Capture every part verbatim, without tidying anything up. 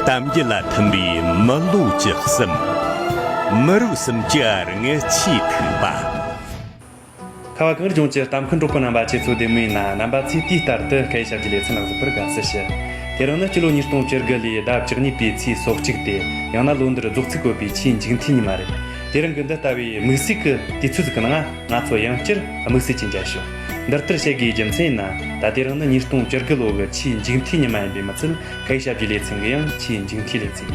གཏམ་རྒྱུད་ལ་མཐུན་པའི་མི་ལོ་བཅུ་གསུམ། མི་རབས་སུམ་ཅུ་རིང་ཆེས་ཐུག་པ། ཁ་བ་གངས་རི་ལྗོངས་ཀྱི་གཏམ་མཁན་གྲོགས་པོ་རྣམ་པ། ཁྱེད་ཚོ་བདེ་མོ་ཡིན་ན། རྣམ་པ་ཚོས་དུས་ལྟར་དུ་སྐད་ཡིག་ཞབས་ཀྱི་ལེ་ཚན་ལ་གཟིགས་པར་དགའ་བསུ་ཞུ། དེ་རིང་ནི་སྤྱི་ལོ་ཉིས་སྟོང་བཅུ་དགུ་ལོའི་ཟླ་བཅུ་གཉིས་པའི་ཚེས་སོ་གཅིག་སྟེ། ཡང་ན་ལོ་འདིར་རྫོགས་ཚིག་བཀོད་པའི་ཆེས་མཇུག་མཐའི་ཉི་མ་རེད། དེ་རིང་གི་འདི་ལྟ་བུའི་དམིགས་བསལ་གྱི་དུས་ཚོད་ཀྱི་ནང་། ང་ཚོ་ཡང་བསྐྱར་དམིགས་བསལ་གྱི་མཇལ་ཞུ། འདི་ལྟར་བཤད་དགོས་རྒྱུ་མཚན་ཡིན་ན། ད་དེ་རིང་ནི་ཉིས་སྟོང་བཅུ་དགུ་ལོ་གི་ཆེས་མཇུག་མཐའི་ཉི་མ་ཡིན་པས་མི་ཚད། སྐད་ཡིག་ཞབས་ཀྱི་ལེ་ཚན་གྱི་ཡང་ཆེས་མཇུག་མཐའི་ལེ་ཚན།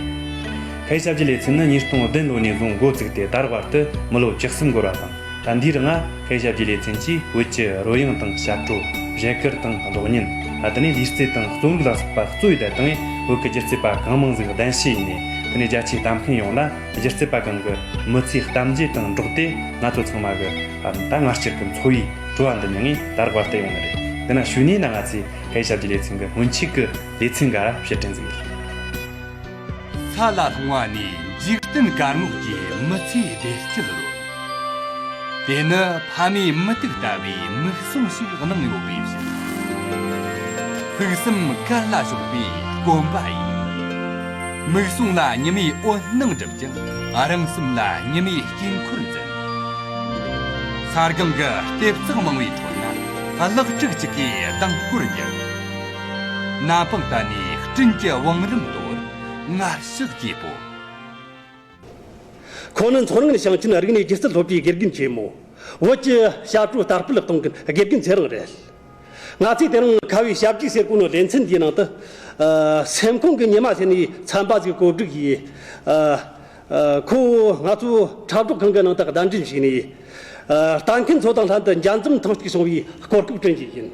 སྐད་ཡིག་ཞབས་ཀྱི་ལེ་ཚན་ནི་ཉིས་སྟོང་བདུན་ལོ་ནས་བཟུང་འགོ་བཙུགས་ཏེ། ད་བར་དུ་མི་ལོ་བཅུ་གསུམ་འགོར་བ་དང་། ད་འདིའི་རིང་ང་སྐད་ཡིག་ཞབས་ཀྱི་ལེ་ཚན་གྱིས་བོད་ཀྱི་རོལ་དབྱངས་དང་ཞབས་བྲོ། གཞས་སྒེར་དང་གློག་བརྙན། དེ་ནས་ལུས་རྩལ་དང་རྩོམ་རིག་ལ་སོགས་པ་གཙོ་བོའི་བརྡ་བཏང་བས། བོད་ཀྱི་སྒྱུ་རྩལ་པ་གང་མང་ཟིག་གདན་ཞུ་ཡིན་ནས། དེ་ནས་རྒྱ་ཆེའི་གཏམ་མཁན་ཡོངས་ལ། སྒྱུ་རྩལ་པ་གང་གི་མི་ཚེའི་གཏམ་རྒྱུད་དང་འགྲོགས་ཏེ། ང་ཚོ་ཚང་མ་གི་ད་ངར་སྐྱེད་ཀྱི་འཚོ་བའི་བྲོ་བ་འདི་མྱངས་ངེས་ད་རག་པར་བལྟས་ཡོང་ནི་རེད། འདི་ན་ཞུ་ནས་ན། ང་ཚོས་སྐད་ཡིག་ཞབས་ཀྱི་ལེ་ཚན་གྱི་སྔོན་ཆད་ཀྱི་ལེ་ཚན་འགའ་ར་བཤད་དྲན་ཟིག་ཡིན། ས་ལ་ལྷུང་བ་ནས་འཇིག་རྟེན་དཀར་ངོགས་ཀྱི་མི་ཚེའི་བདེ་སྐྱིད་རོལ། དེ་ནི་ཕ་མའི་མུ་ཏིག་ལྟ་བུའི་མིག་ཟུང་ཞིག་གནང་ཡོད་པའི་ཕྱིར། ཕུགས་བསམ་གར་ལ་ཕྱོགས་པའི་གོམ་པ་ཡིས། མིག་ཟུང་ལ་ཉི་མའི་འོད་སྣང་སྒྲིབ་ཀྱང་། རང་སེམས་ལ་ཉི་མའི་དཀྱིལ་འཁོར་འཛིན། ས་སྒང་གི་ལྟེབ་རྩེག་མང་བའི་ཁྲོད་ན། གླག་ཕྲུག་གཅིག་གིས་གདངས་སྐོར་རྒྱག། ནམ་འཕང་ལྟ་ནས་སྤྲིན་གྱི་བང་རིམ་དོར། ངར་ཕྱག་གྱེས་པོ། ཁོང་ནི་མཚོ་སྔོན་ཞིང་ཆེན་རིག་གནས་སྒྱུ་རྩལ་སློབ་གྲྭའི་དགེ་རྒན་ཆེན་མོ། བོད་ཀྱི་ཞབས་བྲོ་དར་སྤེལ་གཏོང་མཁན་དགེ་རྒན་ཚེ་རིང་རེད། ང་ཚོས་དེ་རིང་ཁ་བའི་ཞབས་ཀྱིས་ཟེར་གོ་ནོ་ལེ་ཚན་འདིའི་ནང་དུ། ཨ། སེམས་ཁོང་གི་ཉི་མ་ཟེར་ནས་ཚན་པ་ཟིག་བཀོད་སྒྲིག་ཡིས། ཨ། ཨ། ཁོ་ང་ཚོའི་འཁྲབ་གྲོགས་ཁང་གི་ནང་དུ་གདན་འདྲེན་བྱས་ནས། ཨ། ལྟ་མཁན་ཚོ་དང་ལྷན་དུ་མཇལ་འཛོམས་ཐེངས་གཅིག་བྱུང་བའི་གོ་སྐབས་བསྐྲུན་རྒྱུ་ཡིན།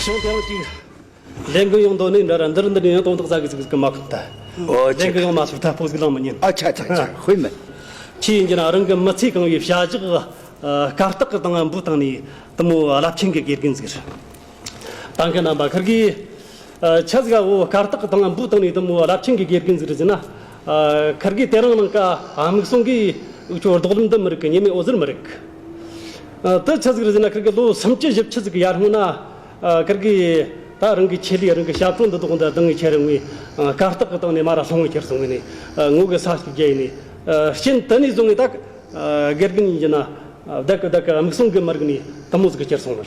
གཞུང་དེ་རིང་གཅིག་ལས་འགུལ་ཡོང་དོ་ནི་འདྲ་ར། འདིར་འདི་ནས་ཡང་དོན་དག་ཟ་གི་ཟིག་གི་མ་ཁོམ་ད། ཨོ་ལས་ཆི། འགུལ་ཡོང་མ་ཐུབ་ད་ཕོག་ཟིག་ལང་མི་ཉན། ཨ་ཆ་ཆ་ཆ། དཔེ་མེད། ཁྱེད་ཡིན་གྱི་ན་རང་གི་མི་ཚེ་གང་བའི་བྱ་གཞག་ཨ། གར་སྟེགས་གི་སྟེང་འབུ་བཏང་ནས་དེ་མོ་རླབས་ཆེན་གྱི་དགེ་རྒན་ཟིག་རེད། ད་མཁན་རྣམ་པ་ཁིར་གི། ཨ། ཆ་ཟིག་འོ་གར་སྟེགས་གི་སྟེང་འབུ་བཏང་ནས་དེ་མོ་རླབས་ཆེན་གྱི་དགེ་རྒན་ཟིག་རེད་ཟེར་ན། ཨ། ཁིར་གི་དེ་རིང་ནངས་ཀ་དམིགས་སོང་གི་འུ་ཆོ་རྡོག་ལེབ་འདི་མི་རིག་གི། ཉི་མའི་འོད་ཟེར་མི་རིག། ཨ། དེ་ཆ་ཟིག་རེད་ཟེར་ན། ཁིར་གི་ལོ་སུམ་ཅུ་བཞི་བཅུ་ཟིག་གི་ཡར་སྔོན་ན། ཨ། ཁིར་གི་ད་རང་གི་ཆེད་ལས་རང་གི་ཞབས་བྲོ་འདི་དག་འདི་དང་གི་ཁྱེད་རང་ངོས། ཨ། གར་སྟེགས་གི་སྟེང་ནས་མར་ར་ལྷུང་ངེ་ཁྱེར་སོང་ངེ་ནས། ཨ། ངོ་གི་ས་ཞིག་རྒྱ་ཡིན་ནས། ཨ། ཕྱིན་དེ་ནས་བཟུང་ངེ་ད། ཨ། དགེ་རྒན་ཡིན་གྱི་ན། བདག་གི་བདག་གི་དམིགས་སོང་གི་མི་རིག་ནས་དེ་མོ་ཟིག་གི་ཁྱེར་སོང་ནོ།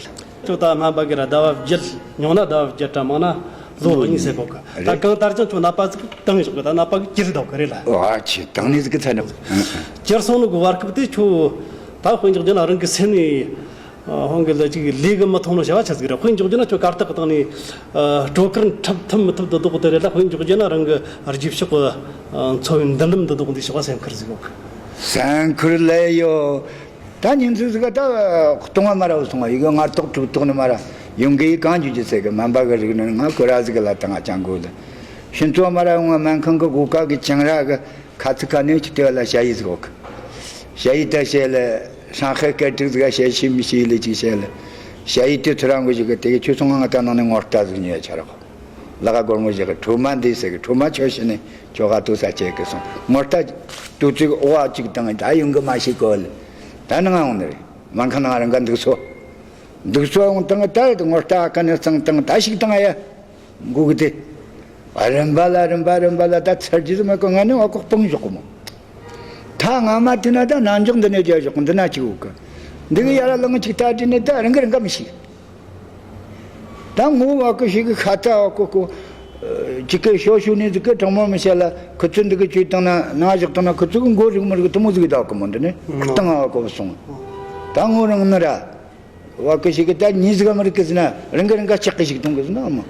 ཁྱོད་ད་སྨན་པ་གི་ར་ཟླ་བ་བརྒྱད། ཉུང་ན་ཟླ་བ་བརྒྱད་ར་མང་ན་ལོ་གཉིས་ཟེར་གོ་གི། ད་རེད། གང་ལྟར་ཀྱང་ཁྱོད་ནད་པ་ཟིག་བཏང་ཞོག་གི། ད་ནད་པ་གི་ཁྱེར་ཟླ་གི་རེད་ལ། ཨ་ཆེ་བཏང་ནས་ཟིག་གི་ཚ་ནི། ཁྱེར་སོང་ནོ་གི་བར་སྐབས་དེ་ཁྱོད་ད་དཔེ་འཇོག་རྒྱུ་ན་རང་གི་སེམས་ནས། ཨ། ཧོང་གི་ལ་ཅིག་ལས་གི་མི་མཐོང་ནོ་བྱ་བ་ཆ་ཟིག་རེད། དཔེ་འཇོག་རྒྱུ་ན་ཁྱོད་གར་སྟེགས་གི་སྟེང་ནས། ཨ། སྤྲོ་ཁར་འཁྲབ་ཐུབ་མི་ཐུབ་དེ་དག་དེ་རེད་ལ། དཔེ་འཇོག་རྒྱུ་ན་རང་གི་རྗེས་ཕྱོགས་གི། ཨ། འཚོ་བའི་མདུན་ལམ་དེ་དག་འདི་ཕྱོགས་སེམས་ཁུར་ཟིག་ཡོད་གི། སེམས་ཁུར་ལས་ཡོད། ད་ཉིན་ཟིག་ཟིག་ད་གཏོང་བ་མ་ར་བ་སོང་བ་ཡི་གེ་ངར་ཏོག་གྲུབ་ཏོག་ནི་མ་ར་ཡོང་གི་ཡི་གང་རྒྱུ་རྒྱུ་ཟེར་གི། སྨན་པ་གི་རིག་ནི་ང་ཀོ་ར་ཟིག་གི་ལ་ཏང་ང་ཅང་གོ་ལ། ཤིན་ཙོ་མ་ར་ཡོང་བ་སྨན་ཁང་གི་སྒོ་ཀ་གི་ཅང་ར་གི་ཁ་ཚིག་ཁ་ནས་ཅི་ལྟེ་བ་ལ་ཞ་ཡི་ཟིག་ཡོད་གི། ཞ་ཡི་ད་བཤད་ལ་ཧྲང་ཧའེ་སྐད་དྲུག་ཟིག་ག་བཤད་ཤེས་མི་ཤེས་ལས་ཅིག་བཤད་ལ། ཞ་ཡི་དེ་ཚོ་རང་གི་ཞིག་གི་དེ་གི་ཆུ་སོང་ང་ད་ནང་ནས་ངོ་ལྟ་ཟིག་ཉོས་ཆ་རོགས། ལ་ག་སྒོར་མོ་བཞག་གི་ཁྲོ་མ་འདི་ཟེར་གི། ཁྲོ་མ་ཆོས་བྱས་ནས་ཁྱོ་ག་ཏུ་ས་བྱེད་གི་སོང་། ངོ་ལྟ་ཏུ་ཙིག་ཨོ་ཨ་ཅིག་དང་ད་ཡོང་གི་མ་ཤེས་གོ་ལ། ད་ནང་ང་འོང་ནི་རེད། སྨན་ཁང་ནང་རང་ག་འདུག་སོ། འདུག་སོ་འོང་དང་ད་ངོ་ལྟ་ཨ་ཁ་ནས་གཙང་དང་ད་ཞིག་དང་ཡ། འགུག་གི་དེ། རིམ་པ་ལ་རིམ་པ་རིམ་པ་ལ་ད་ཚར་རྒྱུ་ཟིག་མེད་གི། ང་ནི་བ་ཀོ་སྤུངས་ཞོག་གི་མོ། ད་ང་མ་དེ་ན་ད་ནང་འཇོག་འདི་ནས་རྒྱ་ཞོག་འདི་ན་ཅིག་འུག་གི། འདི་གི་ཡ་ར་ལང་ཅིག་ད་དྲི་ནས་ད་རང་གི་རང་ག་མི་ཤེས། ད་ངོ་བ་ཀོ་ཞིག་གི་ཁ་ད་བ་ཀོ་ཀོ། ཅིག་གི་ཤོ་ཤུ་ནི་ཟིག་གི་དྲང་མོ་མི་བཤད་ལ། ཁུ་ཚུར་འདི་གི་བཅོས་བཏང་ན་ནང་བཞག་བཏང་ན་ཁུ་ཚུར་གི་མགོ་རིག་མི་རིག་དུ་མོ་ཟིག་གི་ད་བ་ཀོ་མོ་འདི་ནི་ཨ་གཏང་བ་ཀོ་སོང་། ད་ངོ་རང་ནི་ར། བ་ཀི་ཞིག་གི་ད་ཉིས་ཟིག་ག་མི་རིག་གི་ཟིན་ན་རང་གི་རང་ག་ཆག་གི་ཞིག་གཏོང་གི་ཟིན་ན་ཨ་མ།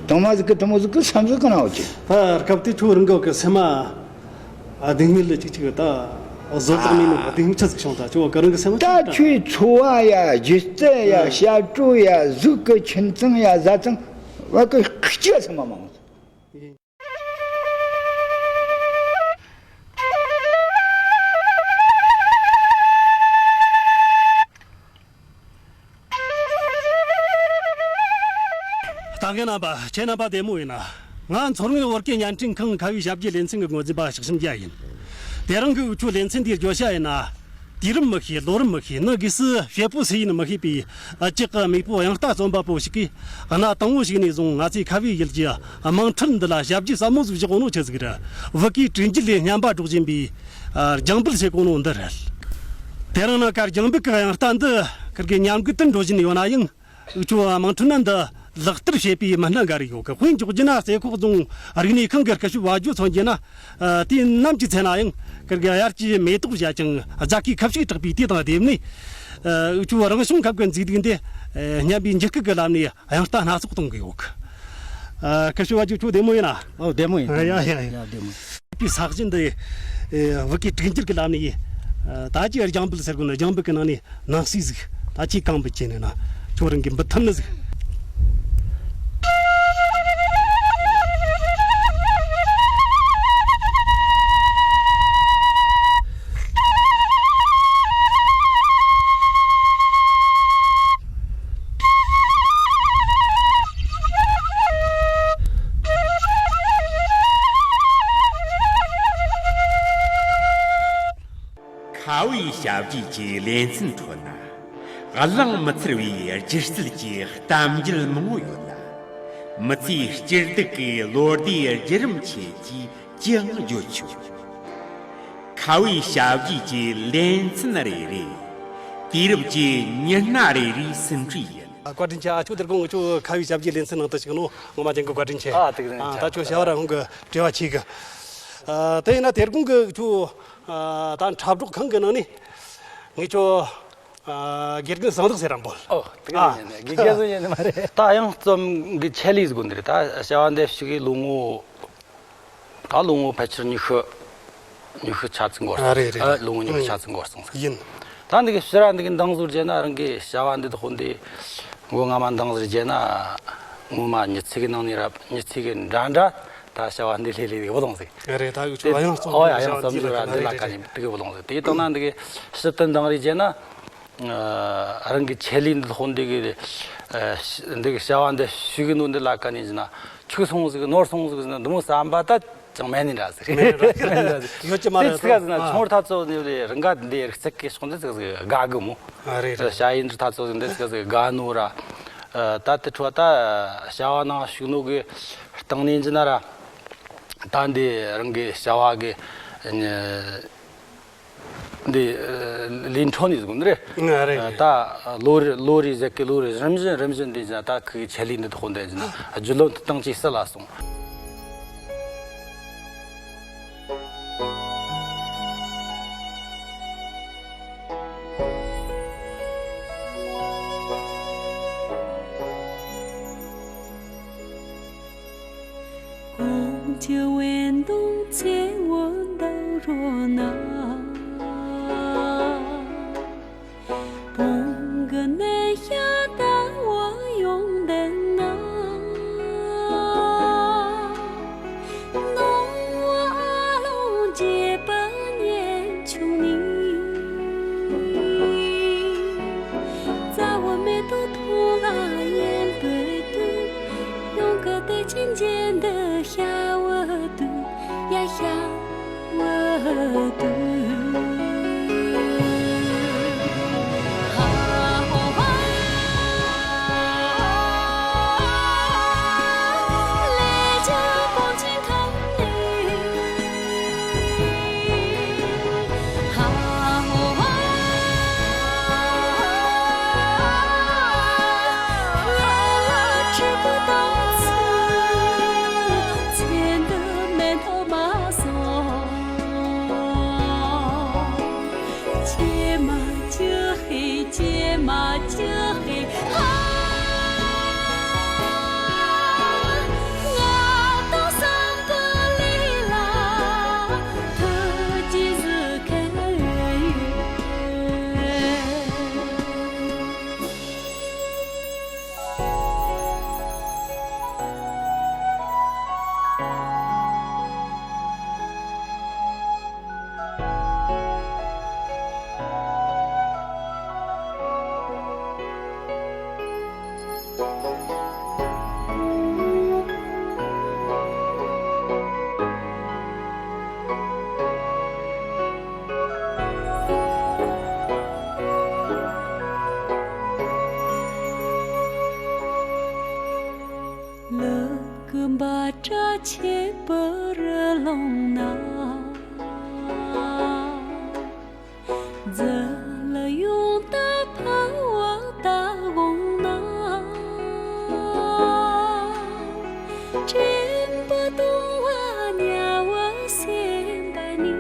དང་མ་ཟིག་གི་དུ་མོ་ཟིག་གི་བསམ་ཟིག་གི་ན་འོ་ཅི། ཨ། སྐབས་དེ་ཁྱོད་རང་གི་སེམས་མ་སྡུག་བསྔལ་ལ་ཅིག་ཅིག་ད་བཟོད་ཐབས་མེད་ནོ་སྡུག་བསྔལ་ཆི་ཟིག་བྱུང་ད་ཁྱོད་བ་ཀི་རང་གི་སེམས་མ་ད་ཅིག་ད། ཁྱོད་འཚོ་བ་ཡ་སྒྱུ་རྩལ་ཡ་ཨ། ཞབས་བྲོ་ཡ་གཟུགས་གི་ཁྱིམ་ཚང་ཡ་བཟའ་ཚང་བ་ཀི་ཁྱི་སེམས་མ་མང་། ད་གིན་རྣམ་པ་ཁྱེད་རྣམ་པ་བདེ་མོ་ཡིན་ན། ང་མཚོ་སྔོན་བོད་སྐད་བརྙན་འཕྲིན་ཁང་ཁ་བའི་ཞབས་རྗེས་ལེ་ཚན་གྱི་ངོས་འཛིན་པ་ཞག་གཤམ་རྒྱ་ཡིན། དེ་རིང་གི་འུ་ཆོ་ལེ་ཚན་འདིའི་བརྗོད་བྱ་ཡིན་ན། དུས་རབས་མི་ཤེས་ལོ་རབས་མི་ཤེས་ནི་སྒོས་སུ་བྱེད་པོ་སུ་ཡིན་མི་ཤེས་པའི་ལྕགས་ཀྱི་མེས་པོ་དབྱངས་རྟ་རྩོམ་པ་པོ་ཞིག་གིས་གནའ་དང་བོ་ཞིག་ནས་བཟུང་ང་ཚོའི་ཁ་བའི་ཡུལ་གྱི་དམངས་ཁྲོད་འདི་ལ་ཞབས་རྗེས་ཟབ་མོ་ཟིག་བཞག་ཡོད་ནོ་ཆི་ཟིག་རེད། བོད་ཀྱི་དྲིན་གྱིས་ལས་སྙན་པ་སྒྲོག་བཞིན་པའི་རྒྱང་འབུད་ཟེར་གོ་ནོ་འདི་རེད། དེ་རིང་ནི་གར་རྒྱང་འབུད་ཀྱི་དབྱངས་རྟ་འདི་ཁིར་གི་ཉམས་རྒུད་དུ་འགྲོ་བཞིན་ཡོད་ན་ཡང་། འུ་ཆོ་དམངས་ཁྲོད་ན་འདི་ལག་བསྟར་བྱེད་པའི་མི་སྣ་འགའ་རེ་ཡོད་གི། དཔེ་འཇོག་རྒྱུ་ན་རྩེ་ཁོག་རྫོང་རིག་གནས་ཁང་གི་སྐུ་ཞབས་བ་ཇོ་མཚོན་རྒྱུ་ན། ཨ། དུས་ནམ་གྱི་ཚེ་ན་ཡང་ཁིར་གི་དབྱར་གྱི་མེ་ཏོག་བཞད་ཅིང་རྫ་ཁའི་ཁ་ཕྱུགས་གྲགས་པའི་དུས་དང་ལྡེབས་ནས། ཨ། འུ་ཆོ་རང་བྱུང་ཁབ་ཀྱི་མཛེས་སྡུག་འདི། ཨ། སྙན་པའི་འཇིགས་སྐུལ་གྱི་ལམ་ནས་དབྱངས་རྟ་སྣ་ཚོགས་གཏོང་གི་ཡོད་གི། ཨ། སྐུ་ཞབས་བ་ཇོ་ཁྱོད་བདེ་མོ་ཡིན་ན། ཨོ། བདེ་མོ་ཡིན། ཡ་ཡ་ཡ། ཡ། བདེ་མོ། པའི་ས་གཞི་འདི། ཨེ། བོད་ཀྱི་དྲུག་འགྱུར་གྱི་ལམ་ནས། ཨེ། ད་ཅི་རྒྱང་འབུད་ཟེར་དགོས་ན་རྒྱང་འབུད་ཀྱི་ནང་ནས་ནང་གསེས་ཟིག་ད་ཅི་གང་འབུད་བྱས་ནས་ན་ཁྱོད་རང་གིས་འབུད་ཐུབ་ནི་ཟིག་ཁ་བའི་ཞབས་རྗེས་ཀྱི་ལེ་ཚན་ཁྲོད་ན། གླེང་མི་ཚར་བའི་སྒྱུ་རྩལ་གྱི་གཏམ་རྒྱུད་མང་བོ་ཡོད་ལ། མི་ཚེའི་སྐྱིད་སྡུག་གི་ལོ་ཟླའི་བརྒྱུད་རིམ་ཆེད་ཀྱི་ཅི་ཡང་བརྗོད་ཆོག་ཁ་བའི་ཞབས་རྗེས་ཀྱི་ལེ་ཚན་རེ་རེ། དུས་རབས་ཀྱི་མྱི་སྣ་རེ་རེའི་ཟིན་བྲིས་ཡིན། ཨ། བཀའ་དྲིན་ཆེ། ཨ། ཁྱོད་དེར་དགོང་ངི་ཆོ་ཁ་བའི་ཞབས་ཀྱི་ལེ་ཚན་ནང་དུ་ཞུགས་ནོ་ངོ་མ་ཅན་གི་བཀའ་དྲིན་ཆེ། ཨ། དེ་ག་ཨ། ད་ཁྱོད་བྱ་བ་ར་ཧུང་གི་བྲེལ་བ་ཆེ་གི། ཨ། དེ་ཡིན་ན་དེར་དགོང་གི་ཁྱོད། ཨ། ད་འཁྲབ་གྲོགས་ཁང་གི་ནང་ནས་ངི་ཆོ། ཨ། དགེ་རྒན་བཟང་དག་ཟེར་ར་འབོད། ཨོ། དེ་ག་ཨ། ཡིན་ནི་དགེ་རྒན་བཟང་ཡིན་ནི་མ་རེད། ད་དབྱངས་རྩོམ་གི་ཆེད་ལས་ཟིག་དགོས་འདི་རེད། ད་བྱ་བ་འདི་ཞུགས་གི་ལོ་ངོ། ད་ལོ་ངོ་ཕལ་ཆེར་ཉི་ཤུ། ཉི་ཤུ་ཆ་ཙམ་འགོར་སོང་། ཨ། རེད་རེད། ཨ། ལོ་ངོ་ཉི་ཤུ་ཆ་ཙམ་འགོར་སོང་ཟིག་ཡིན། ད་འདི་གི་ཕྱིར་ར་འདི་གི་འདང་ཟུར་བརྒྱབ་ན་རང་གི་བྱ་བ་འདི་དག་འདི་མགོ་རྔ་མ་འདང་ཟུར་བརྒྱབ་ན། ངོ་མ་མྱི་ཚེ་གི་ནང་ནས་ར་མྱི་ཚེ་གི་འདྲ་འདྲ་ད་བྱ་བ་འདི་ལྷེ་ལྷེ་གི་བུ་དང་ཟིག་རེད། ད་འུ་ཆོ་ཨ། དབྱངས་རྩོམ་ཨོ་ཡ། དབྱངས་རྩོམ་ཟུར་ར་འདི་ལ་ཀ་ནས་འདི་གི་བུ་དང་ཟིག་དེ་ཡིན་ན་འདི་གི་ཕྱིར་དུ་འདང་རེ་བརྒྱབ་ན། ཨ། རང་གི་ཆེད་ལས་འདི་དག་འདི་གི། ཨ། འདི་གི་བྱ་བ་འདི་ཞུགས་གི་ནོ་འདི་ལ་ཀ་ནས་ཟེར་ན་ཆུག་སོང་ཟིག་ནོར་སོང་ཟིག་ཟེར་ན་འདི་མོ་བསམ་པ་ད་ཅང་མེད་ནི་འདྲ་ཟིག་མེད་ནི་འདྲ་ཟིག་ཡོད་ཀྱི་མ་རེད། དེ་ཚིག་ཟེར་ན། ཨ། ཆུང་ཐ་ཚོ་ནི་རེད། རང་ག་འདི་རིག་རྩལ་གི་ཕྱོགས་འདི་ཚིག་ཟིག་དགའ་གི་མོ། ཨ། རེད་རེད། བྱ་ཡིན་འདི་ཐ་ཚོ་འདི་ཚིག་ཟིག་དགའ་ནོ་ར། ཨ། ད་དེ་འཕྲོ་ད་བྱ་བ་ནང་ཞུགས་ནོ་གི་སྟེང་ནས་ཟེར་ན་ར། ད་འདི་རང་གི་བྱ་བ་གི། འདི། ཨ། ལས་འཕྲོ་ནས་ཟེར་གོ་ནི་རེད། ཨ། རེད། ཨ། རེད། ད་ལོ་རེ་ལོ་རེ་ཟེར་གི་ལོ་རེ་རིམ་བཞིན་རིམ་བཞིན་འདི་ཟེར་ན་ད་ཁོའི་ཆེད་ལས་འདི་དག་འདི་ཟེར་ན་རྒྱུ་ལོན་དུ་བཏང་ཅིག་སྲིད་ལ་སོང་། ཀོང་ཇོ་བན་དུང་ཚེ་བོ་འདའ་རོ་ན། བོང་གི་ནས་ཤ་ད་བ་ཡོང་དན་ན། ནོ་ཨ་ལོང་རྗེས་པ་ཉན་ཆུང་མིན། རྩ་བ་མེ་ཏོག་ཐོང་ལ་ཡན་པོའི་དུ། ཡོང་གི་དེ་ཆེན་ཅན་འདི་ཤ་བ་དུ་ཡ་ཤ་བ་དུ། ལུ་གུ་འབའ་སྒྲ་ཆེ་བར་ལོང་ན། འཛི་ལ་ཡོང་ད་ཕ་བ་ད་དགོང་ན། དྲན་པ་གཏོང་བ་ཉ་བ་སེམས་པ་ནི།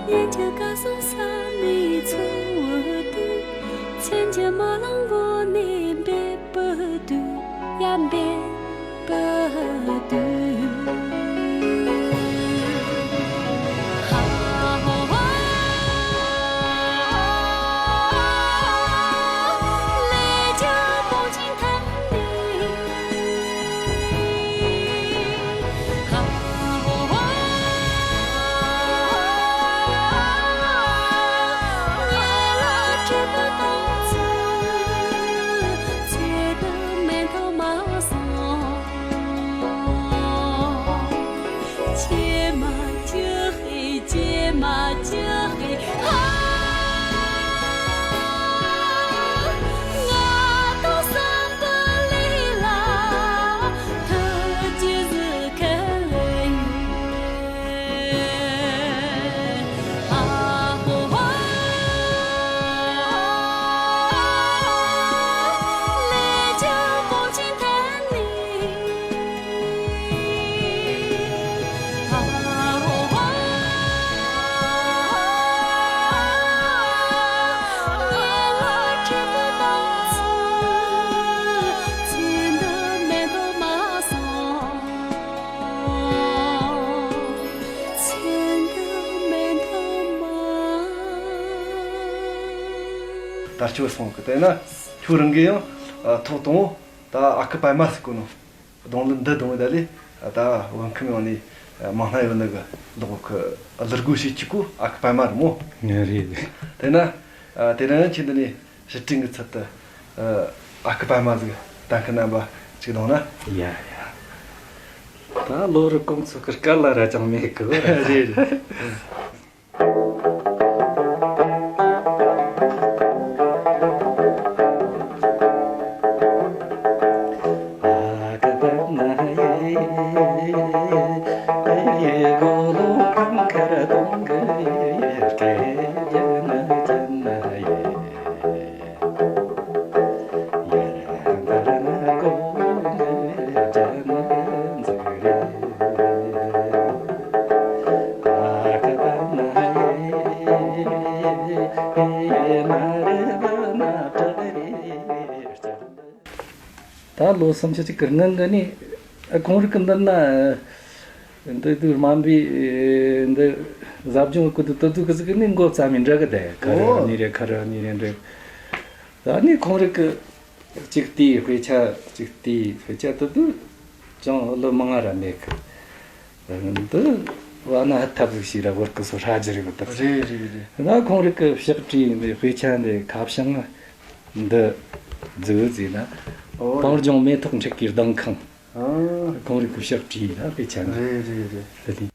ཉན་གྱི་ཀ་སོང་ས་མི་ཚོ་བོ་དུ། མཚན་གྱི་མ་ལང་བོ་ནས་འབེབས་པ་དུ། ཡ་འབེབས་པ་དུ། ཧ་ཧོ་ཧ། ལས་རྒྱུ་པོ་ཅིང་ཐ་ནི། ད་ཁྱོད་སོང་གི་དེ་ན་ཁྱོད་རང་གིས་ཡང་ཐོག་དང་པོ་ད་ཨ་ཁུ་པད་མ་ཟེར་གོ་ནོ། གདོང་ལེན་འདི་གདོང་ད་ལས་ད་བོད་ཁམས་ཡོངས་ནས་མང་སྣ་ཡོད་ནི་གི་ལོག་གི་གླུ་སྒོ་ཞིག་གཅིག་གོ་ཨ་ཁུ་པད་མ་རེད་མོ། རེད། དེ་ན་དེ་རིང་ཁྱེད་འདི་ནས་ཕྱིར་དྲན་གི་ཚུལ་དུ་ཨ་ཁུ་པད་མ་ཟིག་གཏན་འཁེལ་རྣམ་པ་ཅིག་གདོང་ན། ཡ་ཡ། ད་ལོ་རུ་གོང་ཚོ་གི་སྐལ་ལ་ར་ཅང་མེད་གི། རེད་རེད། ད་ལོ་སུམ་ཅུ་ཅིག་གི་སྔོན་གི་ནི་ཁོང་རིགས་ཀྱི་འདི་ན་འདི་དུས་སྨན་པའི་འདི་ཟབ་སྦྱོང་སྐུ་དུས་དུ་དུས་ཀྱི་ཟིག་གི་ནི་མགོ་བརྩམས་མི་འདྲ་གི་དེ་ཁ་ར་ཨོ། ནི་རེད་ཁ་ར་ནི་རེད་འདྲ། ད་ནི་ཁོང་རིགས་ཀྱི་གཅིག་དེའི་དཔེ་ཆ་གཅིག་དེའི་དཔེ་ཆ་དུ་དུ་ཅང་ལོ་མང་ང་ར་མེད་གི། འདི་བ་ན་ཧ་ཐབས་ཟིག་ཞིག་ར་བོར་གི་སོ་ཧྲ་རྒྱུ་རེད་བ་ད། རེད་རེད་རེད། ང་ཁོང་རིགས་ཀྱི་ཕྱག་བྲིས་འདི་དཔེ་ཆ་འདི་ཁ་བྱང་འདི་འཛུགས་ཟིན་ན། ཨོ། པང་ལྗོངས་མེ་ཏོག་འཁྲིགས་ཀྱི་ལྡིང་ཁང་། ཨ། ཁོང་རིགས་ཀྱི་ཕྱག་བྲིས་ན་དཔེ་ཆ་འདི། རེད་རེད་རེད། རེད།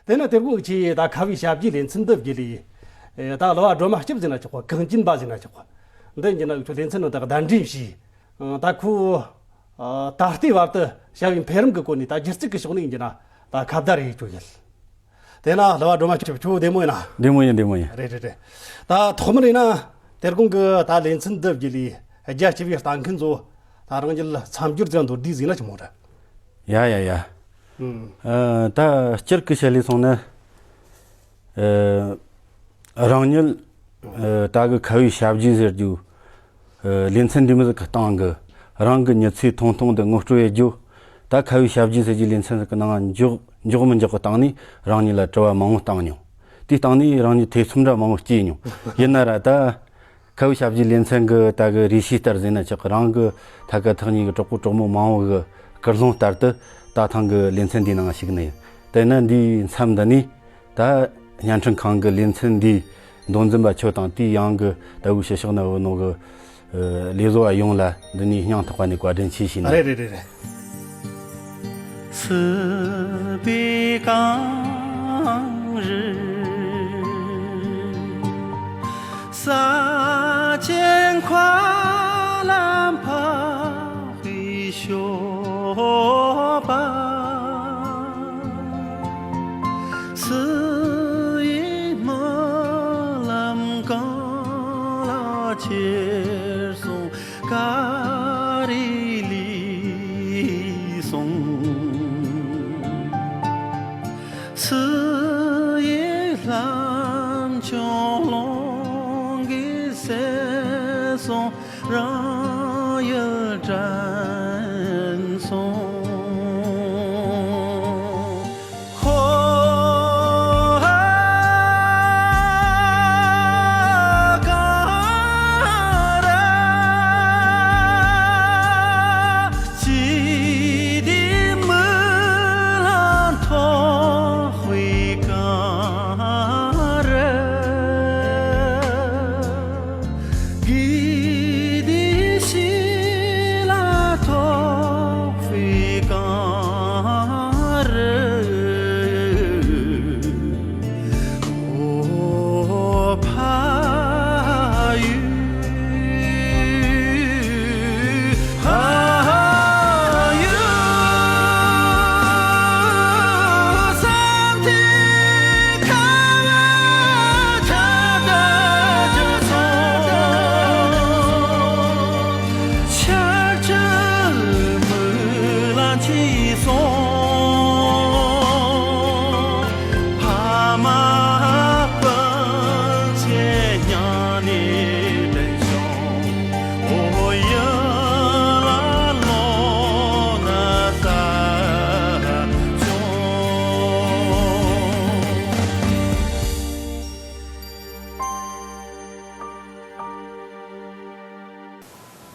དེ་ན་དེ་དགོང་ཆེ་ད་ཁ་བའི་ཞབས་ཀྱི་ལེ་ཚན་འདི་བརྒྱུད་ལས། ད་གླུ་བ་སྒྲོལ་མ་སྐྱབས་ཟེར་ན་ཆོག་གོ། གངས་ཅན་པ་ཟེར་ན་ཆོག་གོ། འདི་ཡིན་ན་ཁྱོད་ལེ་ཚན་ནང་ད་གདན་འདྲེན་བྱས། ད་ཁོ་ད་ལྟའི་བར་དུ་བྱ་བའི་འཕེལ་རིམ་གྱི་སྐོར་ནས་ད་སྒྱུ་རྩལ་གྱི་ཕྱོགས་ནས་ཡིན་ན་ད་ཁ་བརྡ་རེ་ཡེད་རྒྱུ་ཡིན། དེ་ན་གླུ་བ་སྒྲོལ་མ་སྐྱབས་ཁྱོད་བདེ་མོ་ཡིན་ན། བདེ་མོ་ཡིན། བདེ་མོ་ཡིན། རེད་རེད་རེད། ད་ཐོག་མར་ཡིན་ན་དེ་དགོང་གི་ད་ལེ་ཚན་འདི་བརྒྱུད་ལས་རྒྱ་ཆེ་བའི་ལྟ་མཁན་ཚོ་ད་རང་རྒྱུད་མཚམས་སྦྱོར་ཙམ་མདོར་བསྡུས་ཟིག་ན་ཆི་མོ་རེད། ཡ་ཡ་ཡ། ཨ། ད་སྤྱིར་གི་བཤད་ལས་སོང་ན། ཨ། རང་ཉིད་ཨ། ད་གི་ཁ་བའི་ཞབས་ཀྱི་ཟེར་རྒྱུ། ཨ། ལེ་ཚན་འདི་མོ་ཟིག་གི་སྟེང་གི་རང་གི་མྱི་ཚེ་ཐུང་ཐུང་འདི་ངོ་སྤྲོད་ཡེད་རྒྱུ། ད་ཁ་བའི་ཞབས་ཀྱི་ཟེར་རྒྱུ་ལེ་ཚན་ཟིག་གི་ནང་འཇོག་འཇོག་མི་འཇོག་གི་སྟེང་ནས་རང་ཉིད་ལ་དྲི་བ་མང་བོ་བཏང་མྱོང་། དེའི་སྟེང་ནས་རང་ཉིད་ཐེ་ཚོམ་འདྲ་མང་བོ་སྐྱེས་མྱོང་། ཡིན་ན་ར་ད། ཁ་བའི་ཞབས་ཀྱི་ལེ་ཚན་གྱི་ད་གི་རེ་ཞུ་ལྟར་ཟེར་ན་ཆོག་གི། རང་གི་ཐད་ཀ་ཐག་ཉེ་གི་གྲོགས་པོ་གྲོགས་མོ་མང་བོ་གི་སྐུལ་སློང་ལྟར་དུ་ད་ཐེངས་གི་ལེ་ཚན་འདིའི་ནང་ཞུགས་ནི་ཡིན། དེ་ན་འདིའི་མཚམས་འདི་ནས་ད་བརྙན་འཕྲིན་ཁང་གི་ལེ་ཚན་འདིའི་མདོ་འཛིན་པ་ཁྱོད་དང་དེའི་ཡང་གི་ད་གི་ཕྱི་ཕྱོགས་ན་ཡོད་ནོ་གི་ལས་བཟོ་བ་ཡོངས་ལ་འདི་ནས་སྙིང་ཐག་པ་ནས་བཀའ་དྲིན་ཆེ་ཞུ་ནི། རེད་རེད་རེད་རེད།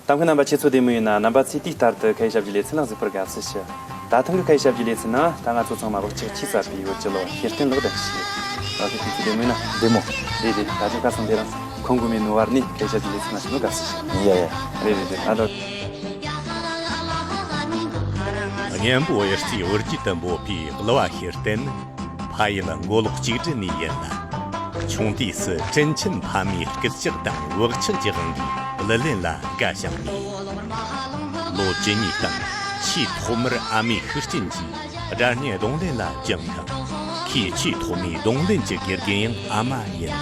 ལྟ་མཁན་རྣམ་པ་ཁྱེད་ཚོ་བདེ་མོ་ཡིན་ན། རྣམ་པ་ཚོས་དུས་ལྟར་དུ་ཁ་ཡི་ཞབས་ཀྱི་ལེ་ཚན་ལ་གཟིགས་པར་དགའ་བསུ་ཞུ། ད་ཐེངས་ཀྱི་ཁ་ཡི་ཞབས་ཀྱི་ལེ་ཚན་ནང་ད་ང་ཚོ་ཚང་མ་བག་ཆགས་ཆེ་ས་པའི་བོད་ཀྱི་གླུ་བ་ཤེར་བསྟན་ལགས་དང་ཞུ། ད་ཐེངས་ཁྱེད་ཚོ་བདེ་མོ་ཡིན་ན། བདེ་མོ། རེད་རེད། ད་ཐེངས་ཁ་སང་དེ་རིང་ཁོང་གི་མེ་ནུ་བར་ནས་ཁ་ཡི་ཞབས་ཀྱི་ལེ་ཚན་ལ་ཞུ་ནོ་དགའ་བསུ་ཞུ། ཡ་ཡ། རེད་རེད་རེད། ད་ལོ། གཉན་པོ་གཡུ་རྩེའི་འོ་བརྒྱལ་དུ་འབོད་པའི་གླུ་བ་ཤེར་བསྟན་ནི། ཕ་ཡུལ་མགོ་ལོག་གཅིག་སྒྲིལ་ནས་ཡིན་ལ། ཆུང་དུས་སུ་དྲིན་ཆེན་ཕ་མའི་སྐུལ་ལྕག་དང་བག་ཆགས་ཀྱི་དབང་གིས་གླུ་ལེན་ལ་དགའ་ཞིང་ནས། ལོ་བཅུ་གཉིས་དང་ཆེས་ཐོག་མར་ཨ་མའི་ཤུགས་རྐྱེན་གྱིས་སྒྲ་སྙན་རྡུང་ལེན་ལ་སྦྱངས་ཤིང་། ཁོས་ཆེས་ཐོག་མའི་རྡུང་ལེན་གྱི་དགེ་རྒན་ཡང་ཨ་མ་ཡིན།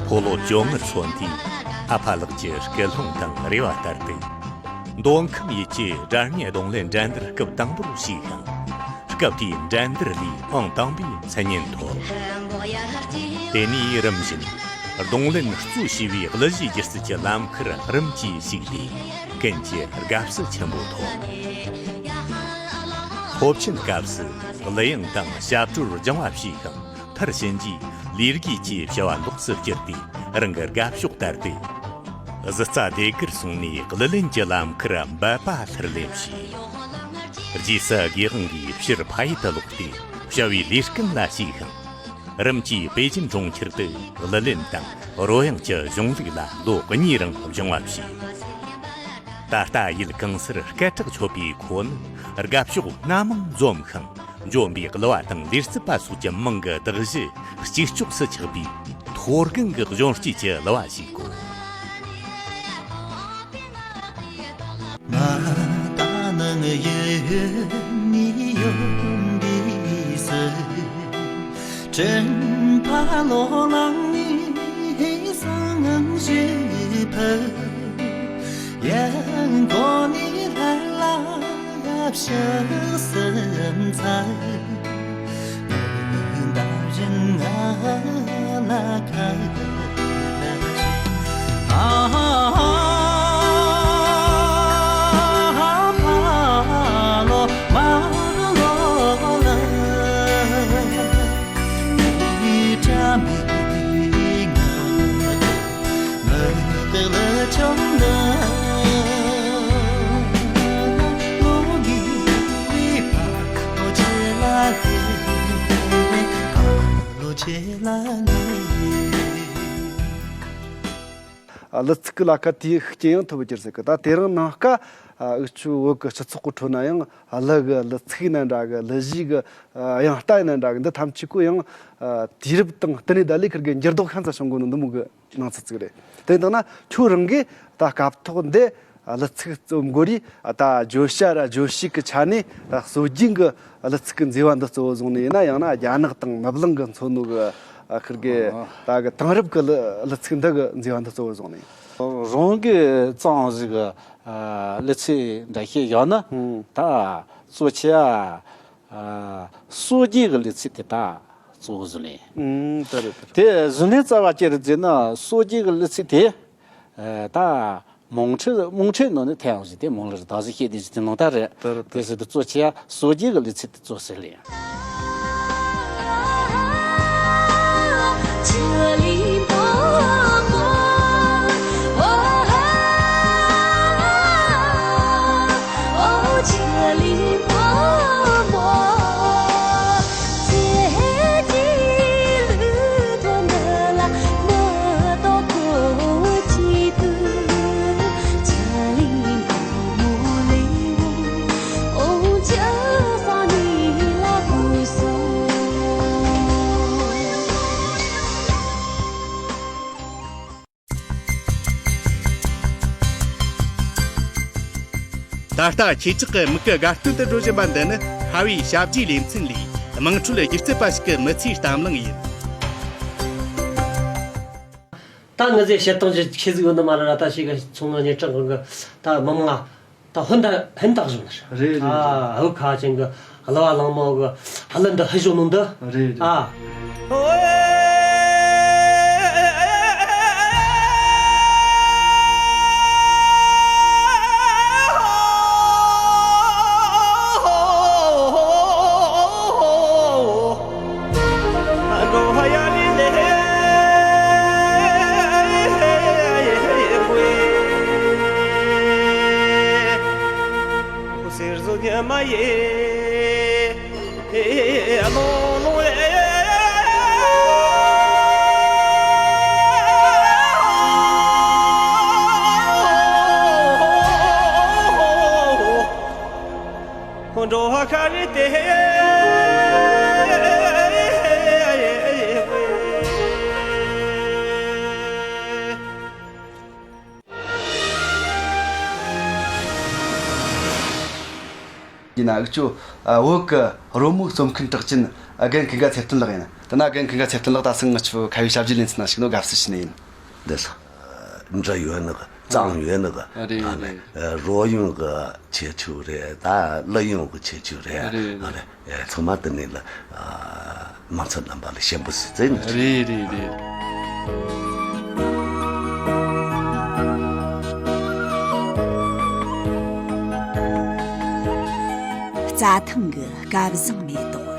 ཕོ་ལོ་བཅོ་ལྔར་སོན་དུས་ཨ་ཕ་ལགས་ཀྱི་སྐུལ་སློང་དང་རེ་བ་ལྟར་དུ། མདོ་ཁམས་ཡུལ་གྱི་སྒྲ་སྙན་རྡུང་ལེན་འགྲན་བསྡུར་སྐབས་དང་པོར་ཞུགས་ཤིང་། སྐབས་དེའི་འགྲན་བསྡུར་ལས་ཨང་དང་པོའི་མཚན་སྙན་ཐོབ། དེ་ནས་རིམ་བཞིན་རྡུང་ལེན་གཙོ་བྱས་པའི་གླུ་གཞས་སྒྱུ་རྩལ་གྱི་ལམ་ཁར་རིམ་གྱིས་ཞུགས་ཏེ། ཀུན་གྱི་དགའ་བསུ་ཆེན་པོ་ཐོབ། སློབ་ཆེན་སྐབས་སུ་གླུ་དབྱངས་དང་ཞབས་བྲོར་སྦྱང་བ་བྱས་ཤིང་། མཐར་ཕྱིན་གྱིས་ལས་བགོས་ཀྱི་བྱ་བ་ལོགས་སུ་བསྐྱུར་ཏེ། རང་གི་དགའ་ཕྱོགས་ལྟར་ཏེ། གཟི་རྩ་ལྡེ་གུར་སོང་ནས་གླུ་ལེན་གྱི་ལམ་ཁར་འབད་པ་ལྷུར་ལེན་བྱས། རྗེས་སུ་དགེ་དབང་གིས་ཕྱིར་ཕ་ཡུལ་དུ་ལོག་སྟེ་བྱ་བའི་ལས་སྐལ་ལ་ཞུགས་ཤིང་། རིམ་གྱིས་པེ་ཅིན་གྲོང་ཁྱེར་དུ་གླུ་ལེན་དང་རོལ་དབྱངས་ཀྱི་གཞུང་ལུགས་ལ་ལོ་གཉིས་རིང་སྦྱང་བ་བྱས། ད་ལྟ་ཡུལ་གང་སར་སྐད་གྲགས་ཆོད་པའི་ཁོ་ནི་དགའ་ཕྱོགས་སྣ་མང་འཛོམས་ཤིང་། འཇོམས་པའི་གླུ་བ་དང་ལེར་སྲིད་པ་སོགས་ཀྱི་མིང་གི་གདགས་གཞི་གཅིག་ལྕོགས་སུ་ཆགས་པའི་ཐོ་རྒང་གི་གཞུང་སྐྱེས་ཀྱི་གླུ་བ་ཞིག་གོ། གླུ་ཚིག་གི་ལ་ཁ་དེའི་ཤུགས་རྐྱེན་ཡང་ཐོབ་གྱུར་ཟེར་གི། ད་དེ་རིང་ནངས་ཀ་འུ་ཆོའི་བོད་ཀྱི་སྤྱི་ཚོགས་ཀྱི་ཁྲོད་ན་ཡང་གླུ་གི་གླུ་ཚིག་ཡིན་ན་འདྲ་གི། གླུ་གཞས་ཀྱི་དབྱངས་རྟ་ཡིན་ན་འདྲ་གི། འདི་ཐམས་ཅད་ཀོ་ཡང་དུས་རབས་དང་བསྟུན་ནས་ད་ལས་ཁིར་གི་འགྱུར་ལྡོག་ཤིན་ཏུ་བྱུང་གོ་ནོ་འདི་མོ་གི་སྣང་ཚུལ་ཅིག་རེད། དེ་ཡིན་དང་ན་ཁྱོད་རང་གིས་ད་སྐབས་ཐོག་འདི་གླུ་ཚིག་རྩོམ་དགོས་རིས་ད་བརྗོད་བྱ་ར་བརྗོད་བྱེད་ཀྱི་ཆ་ནས་ད་སྲོལ་རྒྱུན་གྱི་གླུ་ཚིག་གི་མཛེས་པ་འདི་གཙོ་བོ་བཟུང་ནས་ཡིན་ན། ཡང་ན་རྒྱ་ནག་དང་མི་བླང་གི་མཚོན་ནོ་གི་ཁིར་གི་ད་གི་དེང་རབས་ཀྱི་གླུ་གླུ་ཚིག་འདི་གི་མཛེས་པ་འདི་གཙོ་བོ་བཟུང་ནས། རང་གི་བརྩམས་ཟིག་གི་གླུ་ཚིག་འདྲ་ཞིག་ཡོད་ན། ད་གཙོ་ཆེ་ཨ། ཨ། སྲོལ་རྒྱུན་གྱི་གླུ་ཚིག་དེ་དག་གཙོ་བོ་བཟུང་ནས། ཨང་། ད་རེད། ད་རེད། དེ་བཟུང་ནས་རྩ་བ་ཅིག་རེད་ཟེར་ན། སྲོལ་རྒྱུན་གྱི་གླུ་ཚིག་དེ་ཨ། ད་དམངས་ཁྲོད་དམངས་ཁྲོད་ནང་ནས་ཐོན་ཡོང་ཟིག། དེ་མང་ལ་རེད། ད་གཟོད་བཤད་དེ་ཟིག་དེ་ནང་ད་རེད། ད་རེད། ད་དེ་ཟེར་དུས་གཙོ་ཆེ་ཡ་སྲོལ་རྒྱུན་གྱི་གླུ་ཚིག་དེ་གཙོ་ཟེར་ལེ། ད་ལྟ་ཁྱེད་ཅག་གི་མིག་གི་དགའ་སྟོན་དུ་འགྲོ་བཞིན་པ་འདི་ནི་ཁ་བའི་ཞབས་རྗེས་ལེ་ཚན་ལས། དམངས་ཁྲོད་སྒྱུ་རྩལ་པ་ཞིག་གི་མི་ཚེའི་གཏམ་གླེང་ཡིན། ད་ངི་ཟེ་བཤད་སྟངས་ཀྱི་ཆེ་ཟིག་ཡོད་ནི་མ་རེད་ར། ད་ཞིག་གི་ཚོང་ངི་ཉེ་གྲགས་གི་ད་མི་མང་ད་ཧོན་ད་ཧན་ད་བཞིན་ནི་རེད། རེད། རེད། ད་ཧུ་ཁ་ཅན་གི་གླུ་བ་གླང་མོ་གི་གླུ་འདི་ཧི་བཞོ་ནོ་འདི། རེད། རེད། ཨ། འགྲོ་བ་ཁ་རི་དེ། ཡིན་ན་འུ་ཆོ་བོད་ཀྱི་རོལ་མོ་རྩོམ་མཁན་གྲགས་ཅན་རྒན་ཀུན་དགའ་ཚེ་བརྟན་ལགས་ཡིན། དེ་ན་རྒན་ཀུན་དགའ་ཚེ་བརྟན་ལགས་ད་སང་ངི་ཆོ་ཁ་བའི་ཞབས་རྗེས་ལེ་ཚན་ན་ཞུགས་ནོ་དགའ་བསུ་ཞུ་ནི་ཡིན། འདི་ལ་འབྲི་ཡོད་ནི་གི་བརྩམས་ཡོད་ནི་གི། རེད། ད་རེད། ནི་རོལ་དབྱངས་གི་ཁྱད་ཆོས་རེད། ད་གླུ་དབྱངས་གི་ཁྱད་ཆོས་རེད། རེད། རེད། ཨ་རེད། ཚང་མ་དེ་ནས་ལ་མང་ཚོགས་རྣམ་པ་ལ་ཞེན་པོ་ཞིག་བརྩེ་ནི་རེད། རེད། རེད། རེད། རྩྭ་ཐང་གི་སྐལ་བཟང་མེ་ཏོག།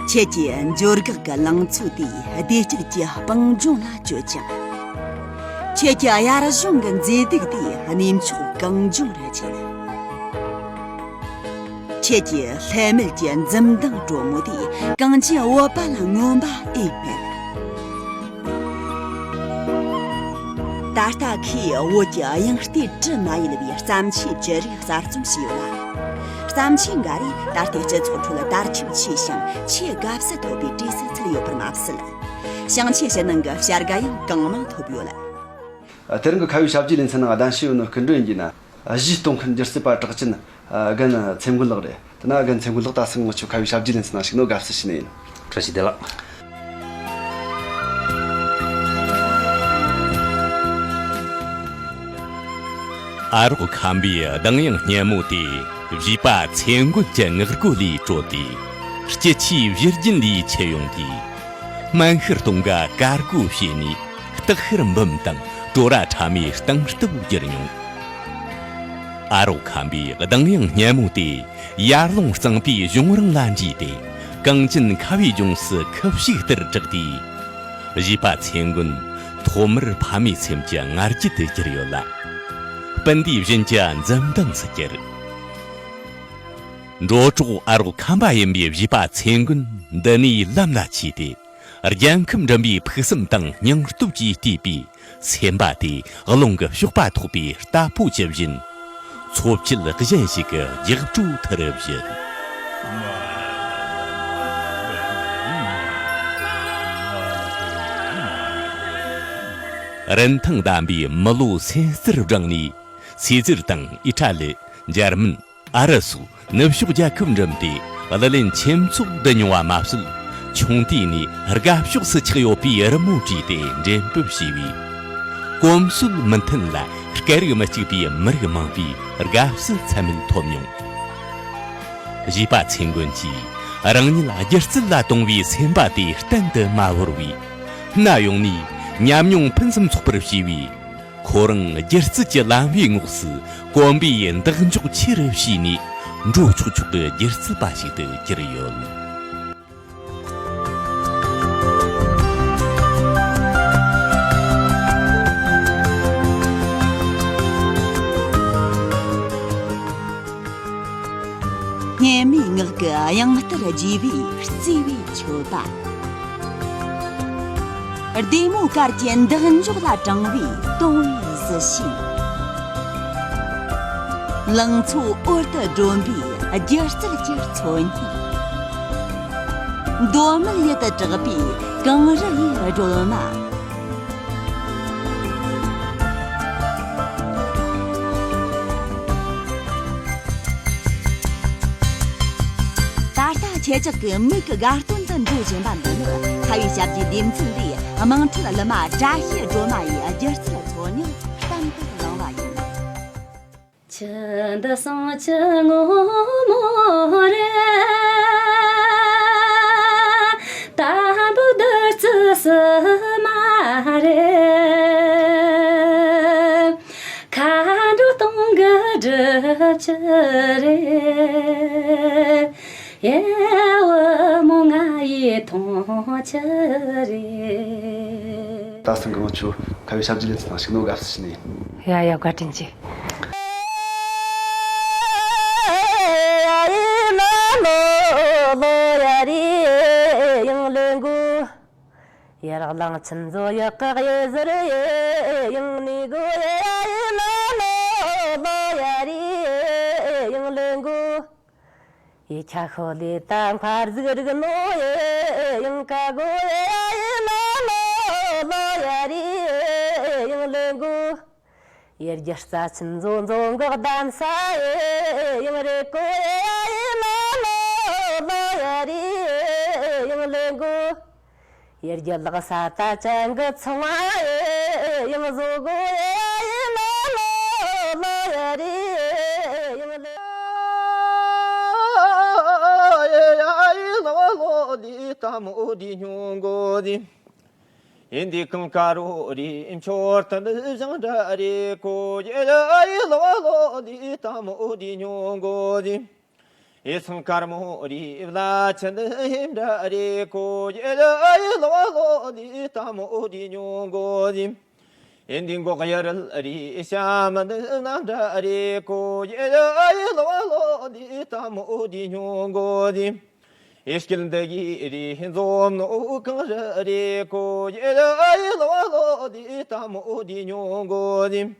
ཁྱེད་ཀྱི་འབྱོར་འགག་གི་ལང་ཚོ་དེས་བདེ་སྐྱིད་ཀྱི་སྤང་ལྗོངས་ལ་བསྐྱོད་ཅིང་། ཁྱེད་ཀྱི་གཡར་གཞུང་གི་མཛེས་སྡུག་དེས་གནས་མཆོག་གངས་ལྗོངས་རུ་ཁྱེར། ཁྱེད་ཀྱི་ལྷད་མེད་ཀྱི་འཛུམ་མདངས་དྲོན་མོ་དེས་གངས་ཅན་བོད་པ་ལ་མངོན་པ་ཨེ་སྨྲས། ད་ལྟ་ཁོས་བོད་ཀྱི་དབྱངས་རྟའི་དྲི་མ་ཡལ་བའི་བརྩམས་ཆོས་བཅུ་རིགས་གསར་རྩོམ་བྱས་ཡོད་ལ། བརྩམས་ཆོས་འགའ་རེས་ད་ལྟའི་སྤྱི་ཚོགས་ཁྲོད་དར་ཁྱབ་ཆེ་ཞིང་ཆེས་དགའ་བསུ་ཐོབ་པའི་གྲས་སུ་ཚུད་ཡོད་པར་མ་ཟད། ཞིང་ཆེན་ཕྱི་ནང་གི་བྱ་དགའ་ཡང་གང་མང་ཐོབ་ཡོད། དེ་རིང་གི་ཁ་བའི་ཞབས་ཀྱི་ལེ་ཚན་ནང་གདན་ཞུས་ཡོད་ནོ་སྐུ་མགྲོན་ཡིན་ན། གཞས་གཏོང་མཁན་སྒྱུ་རྩལ་པ་གྲགས་ཅན་རྒན་ཚེ་མགོན་ལགས་རེད། དེ་ན་རྒན་ཚེ་མགོན་ལགས་ད་སང་ང་ཆོ་ཁ་བའི་ཞབས་ཀྱི་ལེ་ཚན་ནང་ཞུགས་ནོ་དགའ་བསུ་ཞུ་ནི་ཡིན། བཀྲ་ཤིས་བདེ་ལེགས། ཨ་རོགས་ཁམས་པའི་གདངས་དབྱངས་སྙན་མོ་དེ། བཞད་པ་ཚེ་མགོན་གྱི་ངག་སྒོ་ལས་དྲོད་དེ། སྐྱིད་ཆུའི་བཞུར་རྒྱུན་ལས་འཁྱུད་ཡོང་དུས། སྨན་ཤར་སྟོང་ག་དཀར་སྒོ་ཕྱེ་ནས། སྟག་ཤར་འབུམ་དང་བྲོ་ར་ཕྲ་མོའི་གཏིང་སྟོབས་བསྒྱུར་མྱོང་། ཨ་རོགས་ཁམས་པའི་གདངས་དབྱངས་སྙན་མོ་དེ། ཡར་ཀླུང་གཙང་པོའི་གཞུང་རིང་ལ་འདྲེས་ཏེ། གངས་ཅན་ཁ་བའི་ལྗོངས་སུ་ཁུ་བྱུག་ལྟར་གྲགས་ཏེ། བཞད་པ་ཚེ་མགོན་ཐོག་མར་ཕ་མའི་སེམས་ཀྱི་ང་རྒྱལ་དུ་གྱུར་ཡོད་ལ། སྤུན་ཟླའི་བཞིན་གྱི་འཛུམ་མདངས་སུ་གྱུར། འགྲོ་གྲོགས་ཨ་རོགས་ཁམས་པ་ཡིན་པའི་བཞད་པ་ཚེ་མགོན་འདི་ནས་ལམ་ལ་ཆས་ཏེ། རྒྱལ་ཁམས་འགྲིམ་པའི་ཕུགས་བསམ་དང་སྙིང་སྟོབས་ཀྱིས་བསྐྲུན་པའི་སེམས་པ་དེ་རླུང་གི་གཤོག་པ་ཐོགས་པའི་རྟ་ཕོ་ཇི་བཞིན། འཚོ་བཅུད་གཞན་ཞིག་གི་རྒྱགས་སྤྲོ་མཐུ་རུ་བཞད། རིན་ཐང་ལྡན་པའི་མི་ལོ་སེམས་རྩེར་བགྲངས་ནས། ཚེ་ཟུར་དང་ཨི་ཊ་ལི། འཇར་མན། ཨ་རི་སོགས་ནུབ་ཕྱོགས་རྒྱལ་ཁབ་འགྲིམས་ཏེ། གླུ་ལེན་ཁྱིམ་ཚོགས་བསྡུ་མྱོང་བ་མ་ཟད། ཆུང་དུས་ནས་དགའ་ཕྱོགས་སུ་ཆགས་ཡོད་པའི་རི་མོ་བྲིས་ཏེ་འགྲེམས་སྤེལ་བྱས་པས། གོམས་སྲོལ་མི་མཐུན་ལ་སྐད་རིགས་མི་གཅིག་པའི་མི་རིགས་མང་པོས་དགའ་བསུ་ཚད་མེད་ཐོབ་མྱོང་། བཞད་པ་ཚེ་མགོན་གྱིས་རང་ཉིད་སྒྱུ་རྩལ་ལ་གཏོང་བའི་སེམས་པ་དེ་གཏན་དུ་མ་བོར་བས། སྣ་ཡོངས་ནས་ཉམས་མྱོང་ཕུན་སུམ་ཚོགས་པར་བྱས་པས། ཁོ་རང་སྒྱུ་རྩལ་གྱི་ལམ་བུའི་ངོགས་སུ་གོམ་པའི་འདེགས་འཇོག་ཆེ་རུ་བྱས་ནས། འགྲོ་ཆོག་ཆོག་གི་སྒྱུ་རྩལ་པ་ཞིག་ཏུ་གྱུར་ཡོད། སྙན་མའི་ངག་གི་དབྱངས་ལྟར་རྒྱས་པའི་བརྩེ་བའི་མཆོད་པ། བདེ་མོ་གར་གྱི་འདེགས་འཇོག་ལ་དྲངས་པའི་དུང་བའི་གཟི་བྱིན། ལང་ཚོ་འོར་དུ་སྒྲོན་པའི་སྒྱུ་རྩལ་གྱི་མཚོན་སྙེག། མདོ་སྨད་ཡུལ་དུ་གྲགས་པའི་གངས་རི་ཡི་སྒྲོལ་མ། ད་ལྟ་ཁྱེད་ཅག་གི་མིག་གི་དགའ་སྟོན་དུ་འགྲོ་བཞིན་པ་འདི་ནི་ཁ་བའི་ཞབས་ཀྱི་སྡེ་ཚན་ལས་དམངས་ཁྲོད་གླུ་མ་བཀྲ་ཤིས་སྒྲོལ་མ་ཡི་སྒྱུ་རྩལ་མཚོན་སྙེག་གཏམ་དུ་བླངས་པ་ཡིན། ཆུ་འདི་ཟུང་ཆུ་ངོ་མོ་རེད། དམ་པོ་བདུད་རྩི་བསིལ་མ་རེད། མཁའ་འགྲོ་སྟོང་གི་སྒྲུབ་བྱེད་རེད། ཡེ་བུ་མོ་ང་ཡི་མཐོང་བྱེད་རེད། ད་སང་གང་ཆུ་ཁ་བའི་ཞབས་ཀྱི་ལེ་ཚན་ནང་ཞུགས་ནོ་དགའ་བསུ་ཞུ་ནི་ཡིན། ཡ་ཡ་བཀའ་དྲིན་ཆེ། ཡར་ལངས་ཆུ་མཛོད་ཡག་ག་གཡུ་ཟུར་ཡེ་ཡང་ནི་གོ་ཡེ་ཡ་ཡེ་ལ་ལོ་ལོ་ཡ་རི་ཡང་ལེ་གོ། ཡེ་ཁྱ་ཤོ་ལེ་ད་མཁར་ཟིག་རིག་ནོ་ཡེ་ཡང་ཀ་གོ་ཡེ་ཡ་ཡེ་ལ་ལོ་ལོ་ཡ་རི་ཡང་ལེ་གོ། ཡེ་རྒྱ་རྩ་ཆེན་མཛོ་མཛོ་འགག་གདན་ས་ཡེ་ཡང་རེ་གོ་ཡེ་ཡ་ཡེ་ལ་ལོ་ལོ་ཡ་རི་ཡང་ལེ་གོ། ཡེ་རྒྱ་ལག་ས་ད་ཅན་གི་ཚང་ཡེ་ཡང་བཟོ་གོ་ཡེ་ཡ་ཡེ་ལ་ལོ་ལོ་ཡ་རི་ཡང་ལེ། ཡེ་ཡ་ཡེ་ལ་ལོ་ལི་ད་མོ་དི་ཉོ་གོ་དི། ཡིན་དི་གང་ཀ་རོ་རི་མཆོར་ཐུན་བཞེངས་འདྲ་རེ་གོ། ཡེ་ཡ་ཡེ་ལ་ལོ་ལི་ད་མོ་དི་ཉོ་གོ་དི། ཡེ་སང་དཀར་མོ་རི་བླ་ཆེན་ཧེམ་འདྲ་རེ་གོ། ཡེ་ཡ་ཡེ་ལ་ལོ་ལི་ད་མོ་དི་ཉོ་གོ་དི། ཡིན་དི་འགོག་ཡ་རལ་རི་ཤ་མ་འདི་ན་འདྲ་རེ་གོ། ཡེ་ཡ་ཡེ་ལ་ལོ་ལི་ད་མོ་དི་ཉོ་གོ་དི། ཨེ་སྐྱིད་འདི་གི་རི་འཛོམས་ནོ་གང་རི་རེ་གོ། ཡེ་ཡ་ཡེ་ལ་ལོ་ལི་ད་མོ་དི་ཉོ་གོ་དི།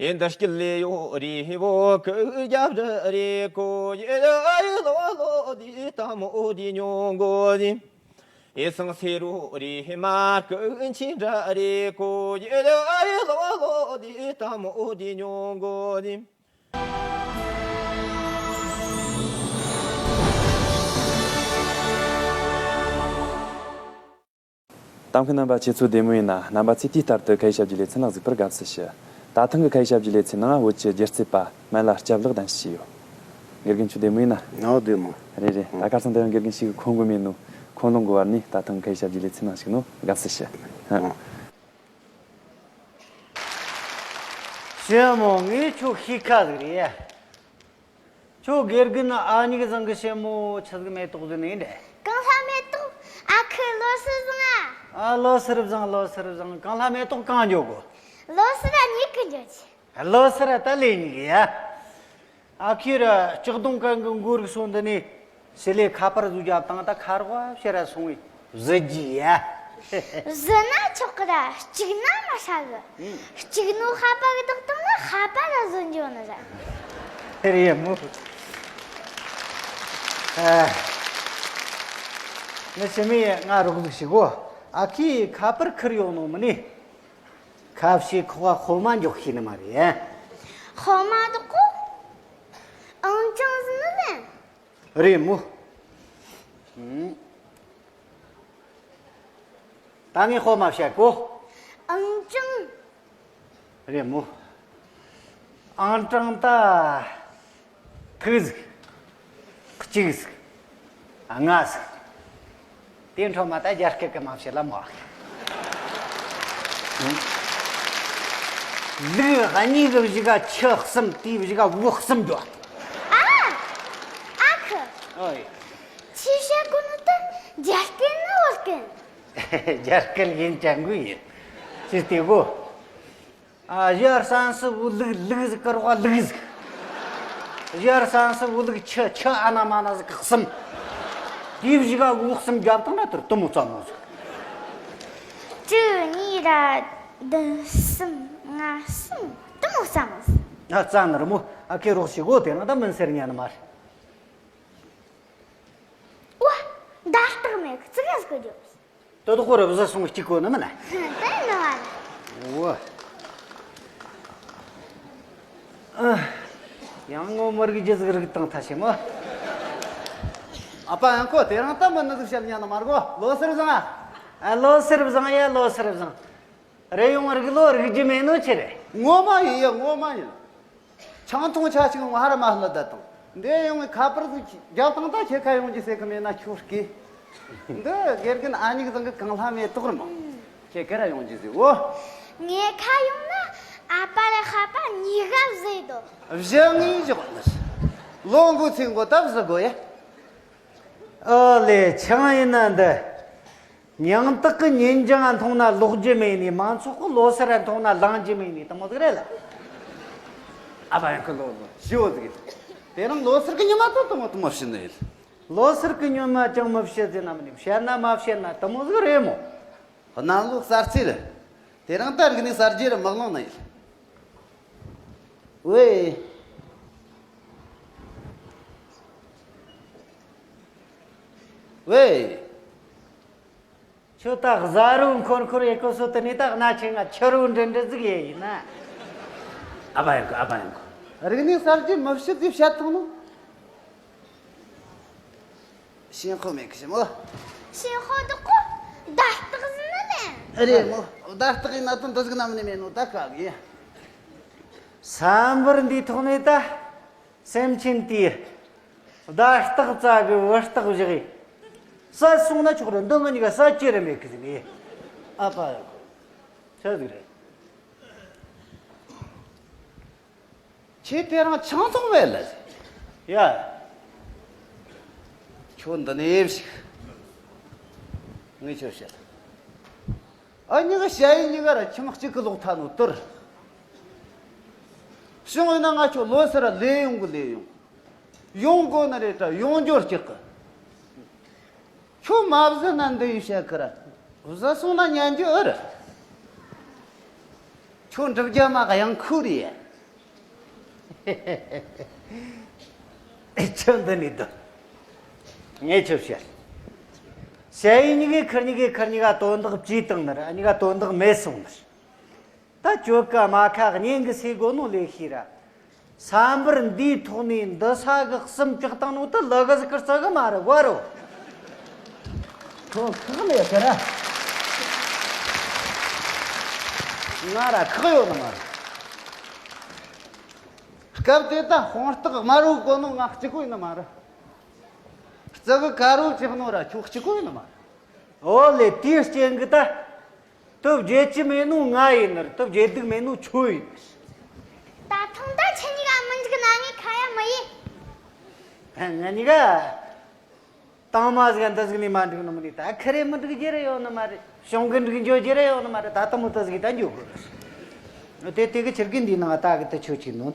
ཨེ་འདི་སྐྱིད་ལེ་ཡོ་རི་བོ་ཀུ་རྒྱབ་རི་རི་ཀོ་ཡེ་ལོ་ལོ་དི་ཏ་མོ་དི་ཉོ་གོ་དི། ཨེ་སང་སེ་རོ་རི་མ་ཀུ་ཆི་འདྲ་རི་ཀོ་ཡེ་ལོ་ལོ་དི་ཏ་མོ་དི་ཉོ་གོ་དི། གཏམ་མཁན་རྣམ་པ་ཁྱེད་ཚོ་བདེ་མོ་ཡིན་ན། རྣམ་པ་ཚོས་དུས་ལྟར་དུ་ཁ་ཡི་ཞབས་ཀྱི་ལེ་ཚན་ལ་གཟིགས་པར་དགའ་བསུ་ཞུ། ད་ཐེངས་ཀྱི་ཁ་ཡི་ཞབས་ཀྱི་ལེ་ཚན་ནང་བོད་ཀྱི་སྒྱུ་རྩལ་པ་སྨན་བླ་སྐྱབས་ལགས་གདན་ཞུས་ཡོད། དགེ་རྒན་ཁྱོད་བདེ་མོ་ཡིན་ན། ང་བདེ་མོ། རེད་རེད། ད་ཁ་སང་དེ་རིང་དགེ་རྒན་ཞིག་གི་ཁོང་གི་མེད་ནོ། ཁོང་ལོང་གི་བར་ནས་ད་ཐེངས་ཁ་ཡི་ཞབས་ཀྱི་ལེ་ཚན་ནང་ཞུགས་ནོ་དགའ་བསུ་ཞུ། ཞི་མོ། ངས་ཁྱོད་ཤེས་ཁ་ཟིག་རེད། ཁྱོད་དགེ་རྒན་ཨ་མྱེས་བཟང་གི་ཞི་མོ་ཆི་ཟིག་མེ་ཏོག་ཟིག་ནས་འདྲ། གང་ལྷ་མེ་ཏོག་ཨ་ཁུ་ལོ་སི་བཟང་ཨ། ཨ་ལོ་སིར་བཟང་ལོ་སིར་བཟང་། གང་ལྷ་མེ་ཏོག་གང་འཇོག་གོ། ལོ་སི་ར་མྱིག་གི་འཇོག་ཆེ། ལོ་སི་ར་ད་ལས་མྱིག་ཡ། ཨ་ཁུ་ར་ལྕགས་སྡོང་གན་གི་མགོ་རིག་སོ་འདི་ནས་སི་ལེ་ཁ་པར་བཟོ་རྒྱབ་དང་ད་ཁ་རོག་ཕྱི་ར་སོང་བས་བཟི་རྒྱུ་ཡ། བཟི་ན་ཆོག་གི་ར་གཅིག་ན་མ་ཧྲ་གི། གཅིག་ནོ་ཧ་པ་གི་བདག་དང་ན་ཧ་པ་ར་བཟོ་འཇོག་ནི་ར། དེ་རེད་མོ། ཨ། ངས་ཞི་མོ་ང་རོགས་ཟིག་བྱེད་གོ། ཨ་ཁུས་ཁ་པར་ཁུར་ཡོང་ནོ་མིན་ནི། ཁ་བཤད་ཁོག་ག་ཧོ་མ་འཇོག་ཤེས་ནི་མ་རེད། ཧོ་མ་དོ་ཀོ། ཨང་ཅང་ཟིན་ནི་ལན། རེད་མོ། ཨང་། ད་ངས་ཧོ་མ་བཤད་གོ། ཨང་ཅང་། རེད་མོ། ཨང་གྲངས་ད། དགུ་ཟིག་གཅིག་ཟིག་ལྔ་ཟིག་དེ་འཕྲོ་མ་ད་རྒྱ་སྐད་ཀྱི་མ་བཤད་ལ་མོ། ལུག་གཉིས་གི་བཞི་ག་ཆུ་གསུམ། དེའི་བཞི་ག་བོད་གསུམ་འགྲོ། ཨ། ཨ་ཁུ། ཨོ་ཡ། ཆི་བཤད་གོ་ནི་ད་རྒྱ་སྐད་ནི་བོད་སྐད། རྒྱ་སྐད་ཡིན་ཅང་གི་ཡིན། ཅི་སྟེ་གོ། ཨ། གཞི་ཨར་སན་སི་བུ་ལུག་ལུག་ཟིག་ཀར་བ་ལུག་ཟིག་གཞི་ཨར་སན་སི་བུ་ལུག་ཆུ་ཆུ་ཨ་ན་མ་ན་ཟིག་གསུམ། དེའི་བཞི་ག་བོད་གསུམ་རྒྱབ་དང་ན་དེར་དུ་མོ་ཙམ་མོ་ཟིག་བཅུ་གཉིས་ར་བདུན་གསུམ་ལྔ་གསུམ་དུ་མོ་ཙམ་མོ་ཟིག་ཨ་ཙ་ནི་རི་མོ། ཨ་ཁེ་རོགས་ཤིག་གོ། དེ་ན་ད་མིན་སེར་ཉན་མ་རེད། ཨོ། ད་སྟག་མེད་གི་ཙི་ག་ཟིག་རྒྱོབ། དོ་དོ་ཁོ་ར་བཟི་སོང་གཅིག་གོ་ནི་མིན་ན། དེ་ནི་བ་ལ། འོ། ཨ། ཡང་ངོ་མི་རིག་རྒྱུ་ཟིག་རིག་བཏང་ཐལ་ཞེ་མོ། ཨ་ཕ་ཡང་ཁོ་དེ་རིང་ད་མི་ནི་ཟིག་བཤད་ཉན་ནི་མ་རེད་གོ། ལོ་སེར་བཟང་ཨ། ཨ། ལོ་སེར་བཟང་ཡ། ལོ་སེར་བཟང་། རེ་ཡོང་རིག་ལོ་རིག་རྒྱུ་མེད་ནོ་ཆི་རེད། ངོ་མ་ཡིན་ཡ། ངོ་མ་ཡིན། ཆང་འཐུང་ཆ་ཞིག་ང་ཧ་ར་མ་ལ་ད་དང་། འདི་ཡོང་ངི་ཁ་པར་ཟིག་རྒྱབ་དང་ད་ཁྱེད་ཁ་ཡོང་རྒྱུ་ཟེར་གི་མེད་ན་ཁྱོད་སྐྱེ། འདི་དགེ་རྒན་ཨ་མྱེས་བཟང་གི་གངས་ལྷ་མེ་ཏོག་རེད་མོ། ཁྱེད་ག་ར་ཡོང་རྒྱུ་ཟེར་འོ། ངའི་ཁ་ཡོང་ན་ཨ་ཕ་ར་ཧ་པ་གཉིས་ཀ་བཟི་དོ། བཞི་ངའི་བཞག་ནི། ལོ་འགོ་ཚེ་འགོ་ད་བཟི་དགོ་ཡ། ཨོ་ལེ། ཆང་ཡིན་ན་འདི། ཉང་སྟག་གི་ཉིན་ལྗང་ང་འཐུང་ན་ལོག་རྒྱུ་མེད་ནི། མང་ཚོགས་གི་ལོ་སར་ར་འཐུང་ན་ལང་རྒྱུ་མེད་ནི། དེ་མོ་ཟིག་རེད་ལ། ཨ་ཕ་ཡང་ཁུ་ལོ་ལོ་ཞི་བོ་ཟིག་ཡིན། དེ་རིང་ལོ་སར་གི་ཉི་མ་ཏོ་དེ་མོ་དེ་མོ་བཤད་ནི་ཡིན། ལོ་སར་གི་ཉི་མ་ཅང་མི་བཤད་ཟེར་ན་མི་ནི། བཤད་ན་མ་བཤད་ན་དེ་མོ་ཟིག་རེད་མོ། གནམ་ལོ་གསར་ཚེས་རེད། དེ་རིང་ད་རིག་གནས་གསར་བརྗེ་རེད། མི་གླེང་ནི་ཡིན། ཝེ། ཝེ། ཁྱོད་ད་གཟའ་རུ་འཁོར་འཁོར་ཡེ་གོ་སོ། དེ་ནས་ད་གནའ་ཆེན་ང་ཆུ་རུ་འདྲི་འདྲི་ཟིག་ཡེ་ཡིན་ན། ཨ་ཕ་ཡང་ཁུ། ཨ་ཕ་ཡང་ཁུ། རིག་གནས་གསར་བརྗེ་མི་བྱེད་ཟེར་བཤད་ཐང་ནོ། ཤེས་ཁོ་མེད་གི་ཞི་མོ། ཤེས་ཁོ་དུ་ཁོ་ད་སྟག་ཟིན་ནི་ལན། རེད་མོ། ད་སྟག་ཡིན་ན་དོན་འདི་ཟིག་ནམ་ནས་མེད་ནོ་ད་ག་གི། ས་འབུར་འདིའི་ཐོག་ནས་ད། སེམས་ཅན་དེའི་བརྡ་རྟགས་རྩ་གི་བུ་རྟགས་བཞག་གི་བསད་སོང་ན་ཆོག་རེད། འདི་ང་གཉིས་ཀ་བསད་རྒྱུ་རེད་མེད་གི་ཟིག་ནི། ཨ་ཕ་ཡ་ཁོ། ཆི་ཟིག་རེད། ཁྱེད་དེ་རིང་ཆང་འཐུང་མེད་ལ། ཡ། ཁྱོད་འདི་ནས་ཞིག་ངས་ཁྱོད་བཤད། ཨ་མྱེས་ཀྱི་ཞ་ཡི་མྱེས་ཀ་ར་ཁྱིམ་གཅིག་གི་ལོག་ཐ་ནོ་དུར། བྱུང་ཡིན་ན་ང་ཁྱོད་ལོ་སར་ལས་ཡོང་གི་ལས་ཡོང་། ཡོང་དགོས་ནི་རེད་དྲ་ཡོང་རྒྱུར་སྐྱག་གི། ཁྱོད་མ་བཟི་ན་འདི་ཡི་བཤད་ཁི་ར། བཟི་སོང་ན་ཉན་རྒྱུ་ཨེ་རེད། ཁྱོད་འགྲུབ་རྒྱ་མ་གཡང་ཁུ་རེད། ཁྱོད་འདི་ནས་སྡོད། ངས་ཁྱོད་བཤད། ཞ་ཡི་གཉིས་ཀས་ཁུར་གཉིས་ཀས་ཁུར་གཉིས་ཀ་དོན་དག་བཅོས་བཏང་ནི་རེད། གཉིས་ཀ་དོན་དག་མེད་སོང་ནི་རེད། ད་ཁྱོད་ཀ་མ་ཁ་གཉེན་གི་སའི་སྒོ་ནོ་ལས་ཤེས་ར། ས་འབུར་འདིའི་ཐོག་ནས་འདི་ས་གི་གསུམ་བཀྱག་བཏང་ནོ་ད་ལི་ག་ཟིག་གི་རྩ་གི་མ་རེད་བ་རོ། ཁོ་ཁག་མེད་ཟེར་ར། ང་ར་ཁག་ཡོད་ནི་མ་རེད། སྐབས་དེ་ད་དཔང་རྟགས་དམར་བོ་གོ་ནོ་ང་གཅིག་པོ་ཡིན་ནི་མ་རེད། རྩ་གི་དཀར་བོ་བཅག་ནོ་ར་ཁྱོད་གཅིག་པོ་ཡིན་ནི་མ་རེད། ཨོ་ལེ། དེའི་རྐྱེན་གི་ད། དུ་བརྗེད་ཀྱི་མེད་ནོ་ང་ཡིན་ནི་རེད། དུ་བརྗེད་སྡུག་མེད་ནོ་ཁྱོད་ཡིན་ནི་རེད། ད་ཐེངས་ད་ཁྱེད་གཉིས་ཀ་མི་འགྲིག་ན་ངས་ཁ་ཡ་མི་ཡིན། ང་གཉིས་ཀ་དང་མ་ཟིག་འདི་ཟིག་ནས་མ་འགྲིག་ནི་མི་འདུག་ད་ཁ་རེ་མི་འགྲིག་རྒྱུ་རེ་ཡོད་ནི་མ་རེད། གཞུང་གི་འགྲིག་འཇོག་རྒྱུ་རེ་ཡོད་ནི་མ་རེད། ད་ལྟ་མོ་ད་ཟིག་ད་འཇོག་དགོས་རེད། དེ་དེ་གི་ཕྱིར་གི་འདི་ནང་ད་གི་ད་ཆོས་ཅིག་ནོ།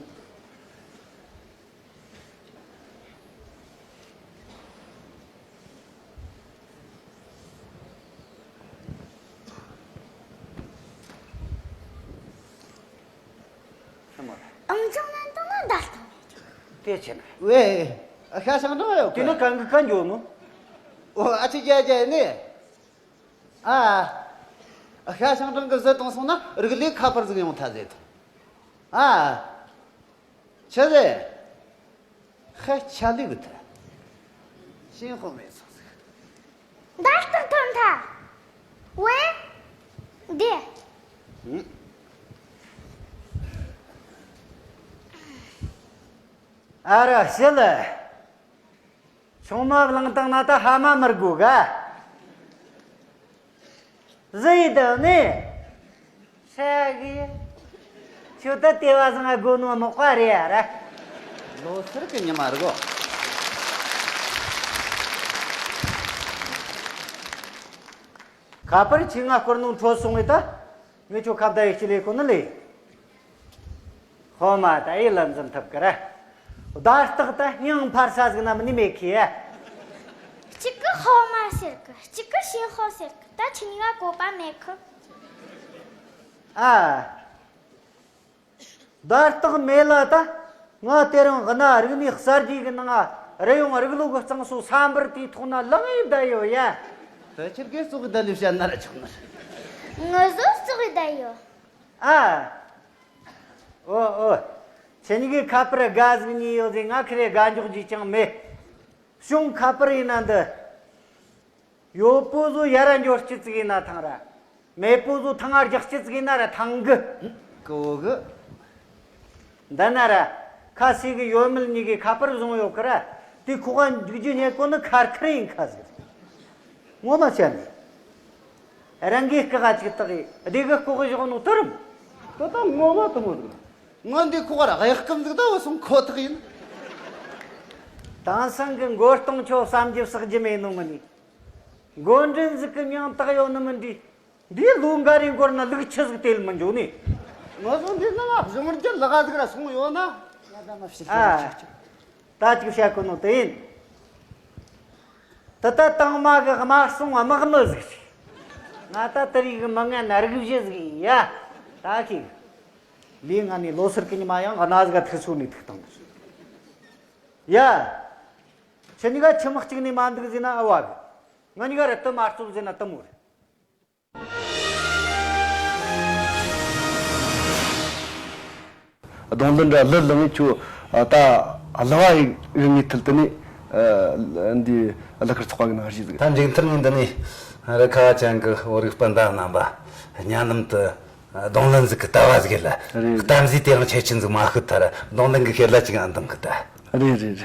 ཨང་ཅང་ནན་དང་ན་འདར་དང་ནས་ཀྱང་། དེ་ཆེ་ན། ཝེ། ཨ་ཤ་ཞང་ཀྲང་ཡོད་དེ་ནི་གི། གང་གི་གང་འཇོག་ནོ། ཨོ་ཨ་ཅི་རྒྱ་རྒྱ་ནི། ཨ། ཨ་ཤ་ཞང་ཀྲང་གི་བཟི་བཏང་སོང་ན་རིག་ལས་ཁ་པར་ཟིག་ཡོང་ཐལ་ཟེར་དང་། ཨ། ཆི་ཟེར། ཧ་ཆ་ལི་གི་ཐལ། ཤིང་ཧོ་མེད་སོང་ཟིག་འདར་སྟག་ཐོན་ཐལ། ཝེ། འདི། ཨ་ར་ཤི་ལ། ཆུང་མ་བླངས་བཏང་ན་ད་ཧ་མ་མི་དགོས་ག་བཟི་ཡི་དང་ནི། ཧྲ་གི། ཁྱོད་ད་ལྟེ་བ་བཟང་ང་དགོ་ནོ་མོག་པ་རེད་ཡ་ར། ལོ་སར་གི་ཉི་མ་རི་གོ། ཁ་པར་ཁྱོས་ང་བསྐུར་ནོ་འཕྲོད་སོང་ངས་ད། ངས་ཁྱོད་ཁ་བརྡ་ཡེ་ཅི་ལས་ཁོ་ནི་ལས། ཧོ་མ་ད་ཡེ་ལ་འཛིན་ཐུབ་གི་ར། བརྡ་རྟགས་ད་སྙིང་འཕར་ས་ཟིག་ན་མི་ནི་མེད་ཁི་ཡ། གཅིག་གི་ཧོ་མ་ཟེར་གི། གཅིག་གི་ཤིང་ཧོ་ཟེར་གི། ད་ཁྱེད་གཉིས་ཀ་བཀོད་པ་མེད་གི། ཨ། བརྡ་རྟགས་མེད་ལ་ད། ང་དེ་རིང་གི་ན་རིག་གནས་གསར་བརྗེ་གི་ནང་རི་ཡོང་རིག་ལུགས་གི་གཙང་སོ་ས་འབུར་དེའི་ཐོག་ན་ལངས་ཡི་བསྡད་ཡོད་ཡ། ད་ཁྱེད་ཀྱིས་ཙོག་གི་བསྡད་ལས་བཤད་ན་ར་ཆོག་ནི། ངུ་ཟོ་ཙོག་གི་བསྡད་ཡོད། ཨ། ཨོ་ཨོ། ཁྱེད་གཉིས་ཀས་ཁ་པར་དགའ་ཟིག་ཉོས་ཡོད་ཟེར། ང་ཁི་རེ་དགའ་འཇོག་རྒྱུ་ཅང་མེད། གཞུང་ཁ་པར་ཡིན་ན་འདི། ཡོད་པོ་ཟོ་ཡར་ར་འཇོག་སྤྱི་ཙིག་ཡིན་ན་ཐང་ར། མེད་པོ་ཟོ་ཐང་ང་རྒྱག་སྤྱི་ཙིག་ཡིན་ན་ར་ཐང་གི། ཀོ་གི། འདི་ན་ར། ཁ་སི་གི་ཡོད་མེད་གཉིས་ཀའི་ཁ་པར་བཟུང་ཡོད་ཀི་ར། དེ་ཁོ་ག་འཇུག་རྒྱུ་ཉེ་གོ་ནི་ཁར་ཁར་ཡིན་ཁ་ཟིག་ངོ་མ་བཤད་ནི། རང་གིས་སྐུ་ག་ཅིག་བཏགས་ཡི་སྡེ་གི་ལྐོག་གི་བཞག་ནོ་དུ་རུམ། དོ་ད་ངོ་མ་དུ་མོ་ཟིག་ངོ་འདི་ཁོ་ག་ར་གཡག་སྐམ་ཟིག་ད་བུད་སོང་ཁོ་ཐག་ཡིན། དེང་སང་གི་མགོ་སྟོང་ཆོ་བསམ་རྒྱུ་བསག་རྒྱུ་མེད་ནོ་མིན་ནི། མགོ་འདྲེན་ཟིག་གི་མིང་བཏགས་ཡོད་ནི་མིན་འདི། འདིའི་ལོ་འགའ་རེའི་འགོར་ན་ལུག་ཆུ་ཟིག་དེ་ལ་མི་འཇོག་ནི། ང་ཚོ་འདི་ནང་གཞུང་རྒྱུ་ལག་ཟིག་ར་སོང་ཡོད་ན། ང་ད་མ་བཤད་ཨ། ད་ཅིག་བཤད་གོ་ནོ་དེ་ཡིན། ད་ལྟ་དང་མ་གི་དམར་སྲུང་དམག་མི་ཟིག་ཅིག་ང་ད་དེ་རིགས་གི་མི་ངན་ན་རིགས་བཞི་ཟིག་ཡིན་ཡ། ད་ཁྱེད། ལས་ང་ནས་ལོ་སར་གི་ཉི་མ་ཡང་གནའ་ཟིག་ག་ཐུག་སོ་ནས་ཐུག་བཏང་། ཡ། ཁྱེད་གཉིས་ཀ་ཁྱི་མི་གཅིག་ནས་མ་འདུག་ཟེར་ན་ཨ་བ་གི། ང་གཉིས་ཀ་ར་དུ་མ་རྩོབ་ཟེར་ན་དུ་མོ་རེད། རྡུང་ལེན་འདྲ་ལི་ལང་ངེ་ཁྱོད་ད་གླུ་བ་ཡི་ངེས་ཐལ་དུ་ནི་འདི་གླུ་གར་ཚོགས་པ་གི་ནང་བཞི་ཟིག་ད་མཇུག་མཐར་ངས་འདི་ནས་རི་ཁ་བ་ཅན་གི་བོད་རིགས་སྤུན་ཟླ་རྣམ་པ་སྙན་ལམ་དུ་རྡུང་ལེན་ཟིག་གི་ལྟ་བ་ཟིག་ལ་རེད། གཏམ་ཟིག་དེ་རང་ཆེ་ཆུང་ཟིག་མ་ཤོད་ཐར་རྡུང་ལེན་གི་ཤེད་ལ་ཅིག་ཨང་དང་གི་ད། རེད་རེད་རེད།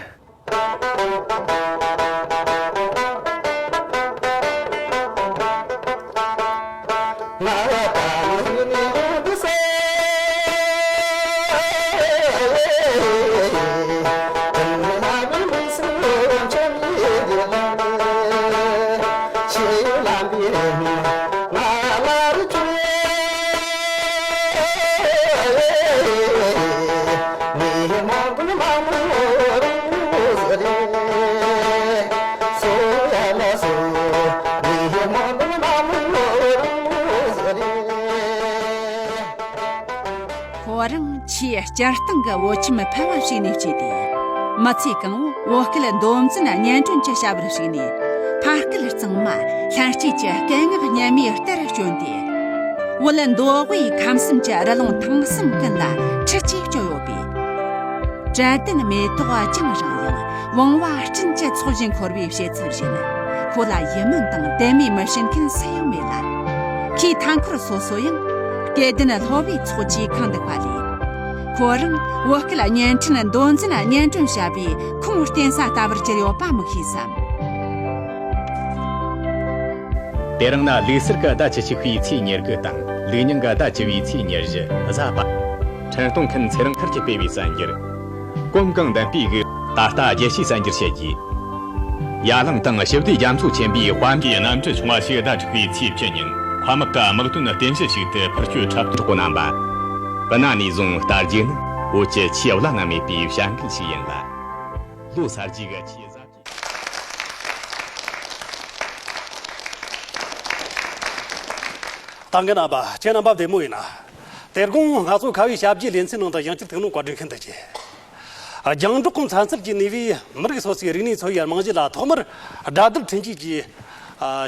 ཁོ་རང་ ཆེས་སྤྱིར་བཏང་གི་བོད་ཁྱིམ་ཕལ་བ་ཞིག་ནས་སྐྱེས་ཏེ། མི་ཚེ་གང་བོ་བོད་སྐད་མདོ་འཛིན་སྙན་སྒྲོན་གྱི་བྱ་བར་ཞུགས་ནས། ཕ་སྐད་གཙང་མ་ལྷན་སྐྱེས་ཀྱི་སྐད་ངག་སྙན་མོའི་གཏེར་བྱོན་ཏེ། བོད་མདོ་དབུས་ཁམས་གསུམ་གྱི་རི་ལུང་ཐང་གསུམ་ཀུན་ལ་འཁྲིད་ཆས་བསྐྱོན་ཡོད་པས། དྲན་རྟེན་མེ་ཏོག་རྒྱང་རིང་ཡང་བུང་བ་སྤྲིན་གྱི་ཚོགས་བཞིན་འཁོར་བའི་བཤད་ཚུལ་བཞིན། ཁོ་ལ་ཡིད་སྨོན་དང་དད་མོས་མི་བྱེད་མཁན་སུ་ཡང་མེད་ལ། ཁོའི་མཐའ་འཁོར་སོ་སོ་ཡང་སྐལ་ལྡན་སློབ་བུའི་ཚོགས་ཀྱིས་ཁེངས་འདུག་པ་ལས། ཁོ་རང་བོད་སྐད་བརྙན་འཕྲིན་མདོ་འཛིན་སྙན་སྒྲོན་བྱ་བའི་ཁུངས་བསྟན་ས་ལྟ་བུར་གྱུར་ཡོད་པ་མི་ཤེས་སམ། དེ་རིང་ནི་ལུགས་གསར་གྱི་ཟླ་བཅུ་གཅིག་པའི་ཚེས་ཉེར་དགུ་དང་། ལུགས་རྙིང་གི་ཟླ་བཅུ་བའི་ཚེས་ཉེར་བཞི་གཟའ་པ། འཕྲིན་གཏོང་མཁན་ཚེ་རིང་ཐར་གྱིས་སྤེལ་བའི་གསར་འགྱུར། གོམ་གང་མདུན་སྤོས་སྒོས། ད་ལྟ་རྒྱལ་སྤྱིའི་གསར་འགྱུར་བཤད་རྒྱུ། ཡ་གླིང་དང་ཞི་བདེའི་རྒྱ་མཚོ་ཆེན་པོའི་དཔལ་འབྱོར་གྱི་གནམ་གྲུ་ཆུང་བ་ཞིག་ཟླ་དྲུག་པའི་ཚེས་བཅུ་ཉིན་མཁའ་དམག་གི་དམག་དོན་རྟེན་གཞི་ཞིག་ཏུ་འཕུར་སྐྱོད་འཁྲབ་སྟོན། གྲོགས་པོ་རྣམ་པ། སྤུ་ན་ནས་བཟུང་རྟ་རྒྱུག་ནི་བོད་ཀྱི་ཆེས་བླ་ན་མེད་པའི་བྱ་འགུལ་ཞིག་ཡིན་ལ། ལོ་གསར་བརྗེ་གི་ཆེས་གཟབ། ཏང་གི་རྣམ་པ། ཁྱེད་རྣམ་པ་བདེ་མོ་ཡིན་ན། དེ་དགོང་ང་ཚོ་ཁ་བའི་ཞབས་ཀྱི་ལེ་ཚན་ནང་དུ་ཡང་བསྐྱར་ཐུགས་སྣང་བཀའ་དྲིན་ཤིན་ཏུ་ཆེ། རྒྱང་སྒྲོག་གི་མཚམས་ཚད་ཀྱི་ནུས་པས་མི་རིགས་སོ་སོའི་རིག་གནས་འཚོ་བའི་རྨང་གཞི་ལ་ཐོག་མར་དགྲ་སྡུར་འཕྲིན་སྐྱེལ་གྱི་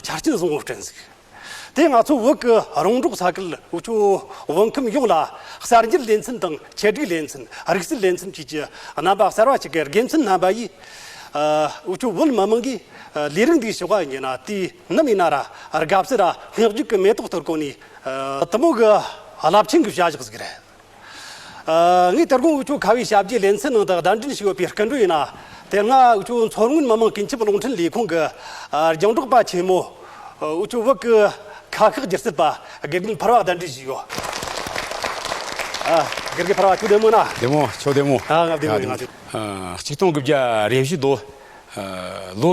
ཆ་རྐྱེན་བཟང་བོ་བསྐྲུན་ཟིག། དེ་ང་ཚོ་བོད་ཀྱི་རོང་འབྲོག་ས་ཁུལ་འུ་ཆོ་བོད་ཁམས་ཡོངས་ལ་གསར་འགྱུར་ལེ་ཚན་དང་ཆེད་སྒྲིག་ལེ་ཚན། རིག་རྩལ་ལེ་ཚན་བཅས་ཀྱི་རྣམ་པ་གསར་བ་ཞིག་གི་དགེ་མཚན་རྣམ་པ་ཡིས། འུ་ཆོ་བོད་མི་མང་གིས་ལས་རིགས་འདིའི་ཕྱོགས་ཡིན་ན་དུས་ནམ་ཡིན་ན་ར་དགའ་བསུ་ར་བསྔགས་བརྗོད་ཀྱི་མེ་ཏོག་གཏོར་གོ་ནི་དེ་མོ་གི་རླབས་ཆེན་གྱི་བྱ་གཞག་ཟིག་རེད། ངས་དེ་དགོང་འུ་ཆོ་ཁ་བའི་ཞབས་ཀྱི་ལེ་ཚན་ནང་དུ་གདན་འདྲེན་ཞུས་ཡོད་པའི་སྐུ་མགྲོན་ཡིན་ན། དེ་སྔ་འུ་ཆོ་མཚོ་སྔོན་མི་དམངས་ཀུན་ཁྱབ་རླུང་འཕྲིན་ལས་ཁུངས་ཀྱི་རྒྱང་སྒྲོག་པ་ཆེན་མོ། འུ་ཆོ་བོད་ཀྱི་ཁ་ཤགས་སྒྱུ་རྩལ་པ་དགེ་རྒན་ཕུར་བ་གདན་འདྲེན་ཞུས་ཡོད། ཨ། དགེ་རྒན་ཕུར་བ་ཁྱོད་བདེ་མོ་ན། བདེ་མོ། ཁྱོད་བདེ་མོ། ཨ། ང་བདེ་མོ་ཡིན། ང་བདེ་མོ། ཨ། ཆིག་སྟོང་དགུ་བརྒྱ་རེ་བཞི་ལོ། ཨ། ལོ་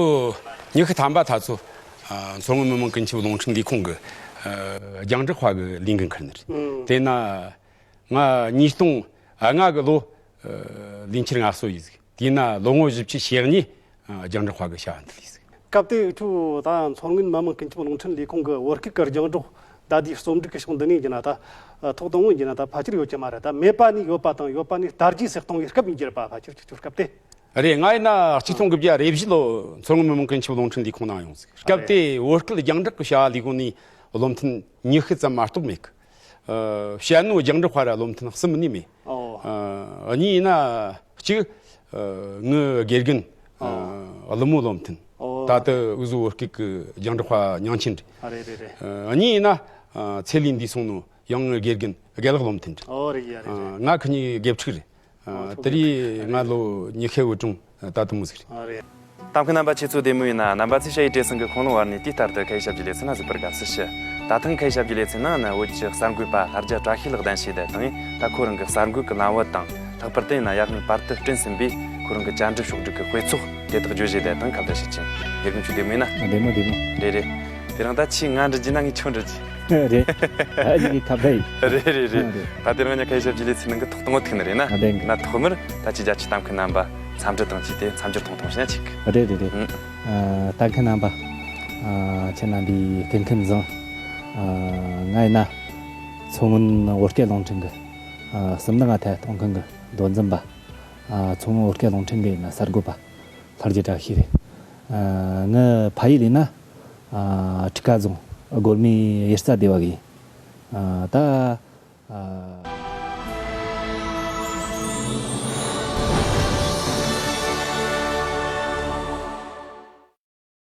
ཉི་ཤུ་ཐམ་པ་ད་ཚོ། ཨ། མཚོ་སྔོན་མི་དམངས་ཀུན་ཁྱབ་རླུང་འཕྲིན་ལས་ཁུངས་ཀྱི། ཨ། རྒྱང་བསྒྲགས་པ་གི་ལས་འགན་འཁུར་ནི་རེད། ཨང་། དེ་ན། ང་ཉིས་སྟོང་ལྔ་གི་ལོ། ཨ། ལས་འཁྱུར་ངལ་གསོ་ཡིན་ཟིག། དེས་ན་ལོ་ངོ་བཞི་བཅུ་ཞེ་གཉིས། ཨ། རྒྱང་བསྒྲགས་པ་གི་བྱ་བ་འདི་ལས་ཟིག། སྐབས་དེ་འུ་ཆོ་ད་མཚོ་སྔོན་མི་དམངས་ཀུན་ཁྱབ་རླུང་འཕྲིན་ལས་ཁུངས་ཀྱི་བོད་སྐད་ཀྱི་རྒྱང་སྒྲོག་ཟླ་ཟླའི་རྩོམ་སྒྲིག་གི་ཕྱོགས་འདི་ནས་ཡིན་ན་ད། ཐོག་དང་པོ་ཡིན་ན་ད་ཕལ་ཆེར་ཡོད་ཀྱི་མ་རེད། ད་མེད་པ་ནས་ཡོད་པ་དང་ཡོད་པ་ནས་དར་རྒྱས་སུ་གཏོང་བའི་སྐབས་ཡིན་གྱི་རེད་པ། ཕལ་ཆེར་ཁྱེད་ཚོའི་སྐབས་དེ། རེད། ང་ཡིན་ན་ཆིག་སྟོང་དགུ་བརྒྱ་རེ་བཞི་ལོ་མཚོ་སྔོན་མི་དམངས་ཀུན་ཁྱབ་རླུང་འཕྲིན་ལས་ཁུངས་ནང་ཡོང་ཟིག། སྐབས་དེ་བོད་སྐད་རྒྱང་བསྒྲགས་ཀྱི་བྱ་བ་ལས་ཁུངས་ནས་བློ་མཐུན་ཉི་ཤུ་ཙམ་མ་གཏོགས་མེད་གི། ཨ། བཤད་ནོ་རྒྱང་བསྒྲགས་པ་ར་བློ་མཐུན་གསུམ་ནི་མེད། ཨོ། ཨ། གཉིས་ཡིན་ན་གཅིག། ཨ། ངའི་དགེ་རྒན། ཨ། ཨོ། ཀླུ་མོ་བློ་མཐུན། ཨོ། ད་ལྟ་འུ་ཚོ་བོད་སྐད་ཀྱི་རྒྱང་བསྒྲགས་པ་ཉང་ཆེན་རེད། ཨ། རེད་རེད་རེད། ཨ། གཉིས་ཡིན་ན། ཨ། ཚེ་ལས་འདས་སོང་ནོ་ཡང་ངའི་དགེ་རྒན་དགེ་ལགས་བློ་མཐུན་རེད། ཨོ། རེད་ཡ། རེད་རེད། ཨ། ང་ཁི་གཉིས་དགེ་ཕྲུག་རེད། ཨ། ཨོ། དེ་རིང་ང་ལོ་ཉི་ཤུ་དྲུག་ད་དུ་མོ་ཟིག་རེད། ཨ། རེད། ལྟ་མཁན་རྣམ་པ་ཁྱེད་ཚོ་བདེ་མོ་ཡིན་ན། རྣམ་པ་ཚོས་ཞ་ཡི་བྲེ་སྲིང་གི་ཁུངས་ལུང་བར་ནས་དུས་ལྟར་དུ་ཁ་ཡི་ཞབས་ཀྱི་ལེ་ཚན་ལ་གཟིགས་པར་དགའ་བསུ་ཞུ། ད་ཐེངས་ཁ་ཡི་ཞབས་ཀྱི་ལེ་ཚན་ནང་ནི་བོད་ཀྱི་གསར་འགོད་པ་ལྷ་རྒྱལ་བཀྲ་ཤིས་ལགས་གདན་ཞུས་ཏེ་དང་། ད་ཁོ་རང་གི་གསར་འགོད་ཀྱི་ལམ་བུ་དང་། ལྷག་པར་དུ་ཡིན་ན་ཡར་སྔོན་པར་དུ་བསྐྲུན་ཟིན་པའི་ཁོ་རང་གི་བཅར་འདྲི་ཕྱོགས་བསྒྲིགས་ཀྱི་དཔེ་ཚོགས་དེ་དག་བརྗོད་བྱས་ཏེ་དང་ཁ་བརྡ་བྱེད་ཅིང་། དགེ་རྒན་ཁྱོད་བདེ་མོ་ཡིན་ན། བདེ་མོ་བདེ་མོ། རེད་རེད། དེ་རིང་ད་ཁྱོས་ང་འདྲི་རྒྱུ་ན་ངས་ཁྱོད་འདྲི་རྒྱུ། རེད། ཨ་ནི་ཁ་བརྡ་ཡིན། རེད་རེད་རེད། ཨ། རེད། ད་དེ་རིང་ང་ཁ་ཡི་ཞབས་ཀྱི་ལེ་ཚན་ནང་གི་ཐོག་དང་པོ་ཐུག་ནི་རེད་ན། ཨ། བདེན་གི། ན་ཐོག་མར་ད་ཁྱོས་རྒྱ་ཆེའི་ལྟ་མཁན་རྣམ་པ་འཚམས་འདྲི་དང་བཅས་ཏེ་མཚམས་སྦྱོར་ཐུང་ཐུང་ཞིག་ན་ཅིག། རེད་རེད་རེད། ཨང་། ཨ། ལྟ་མཁན་རྣམ་པ། ཨ། ཁྱེད་རྣམ་པའི་སྐུ་ཁམས་བཟང་། ཨ། ང་ཡིན་ན་མཚོ་སྔོན་བོད་སྐད་རླུང་འཕྲིན་གྱི། ཨ། གསུམ་བདུན་ལྔ་ཐད་གཏོང་མཁན་གྱི་མདོ་འཛིན་པ། ཨ། མཚོ་སྔོན་བོད་སྐད་རླུང་འཕྲིན་གྱི་ཡིན་ན་གསར་འགོད་པ་ལྷ་རྒྱལ་བཀྲ་ཤིས་རེད། ཨ། ངའི་ཕ་ཡུལ་ཡིན་ན། ཨ། ཁྲི་ཀ་རྫོང་སྒོར་མོའི་གཡུར་རྩ་སྡེ་བ་གི་ཡིན། ཨ། ད། ཨ།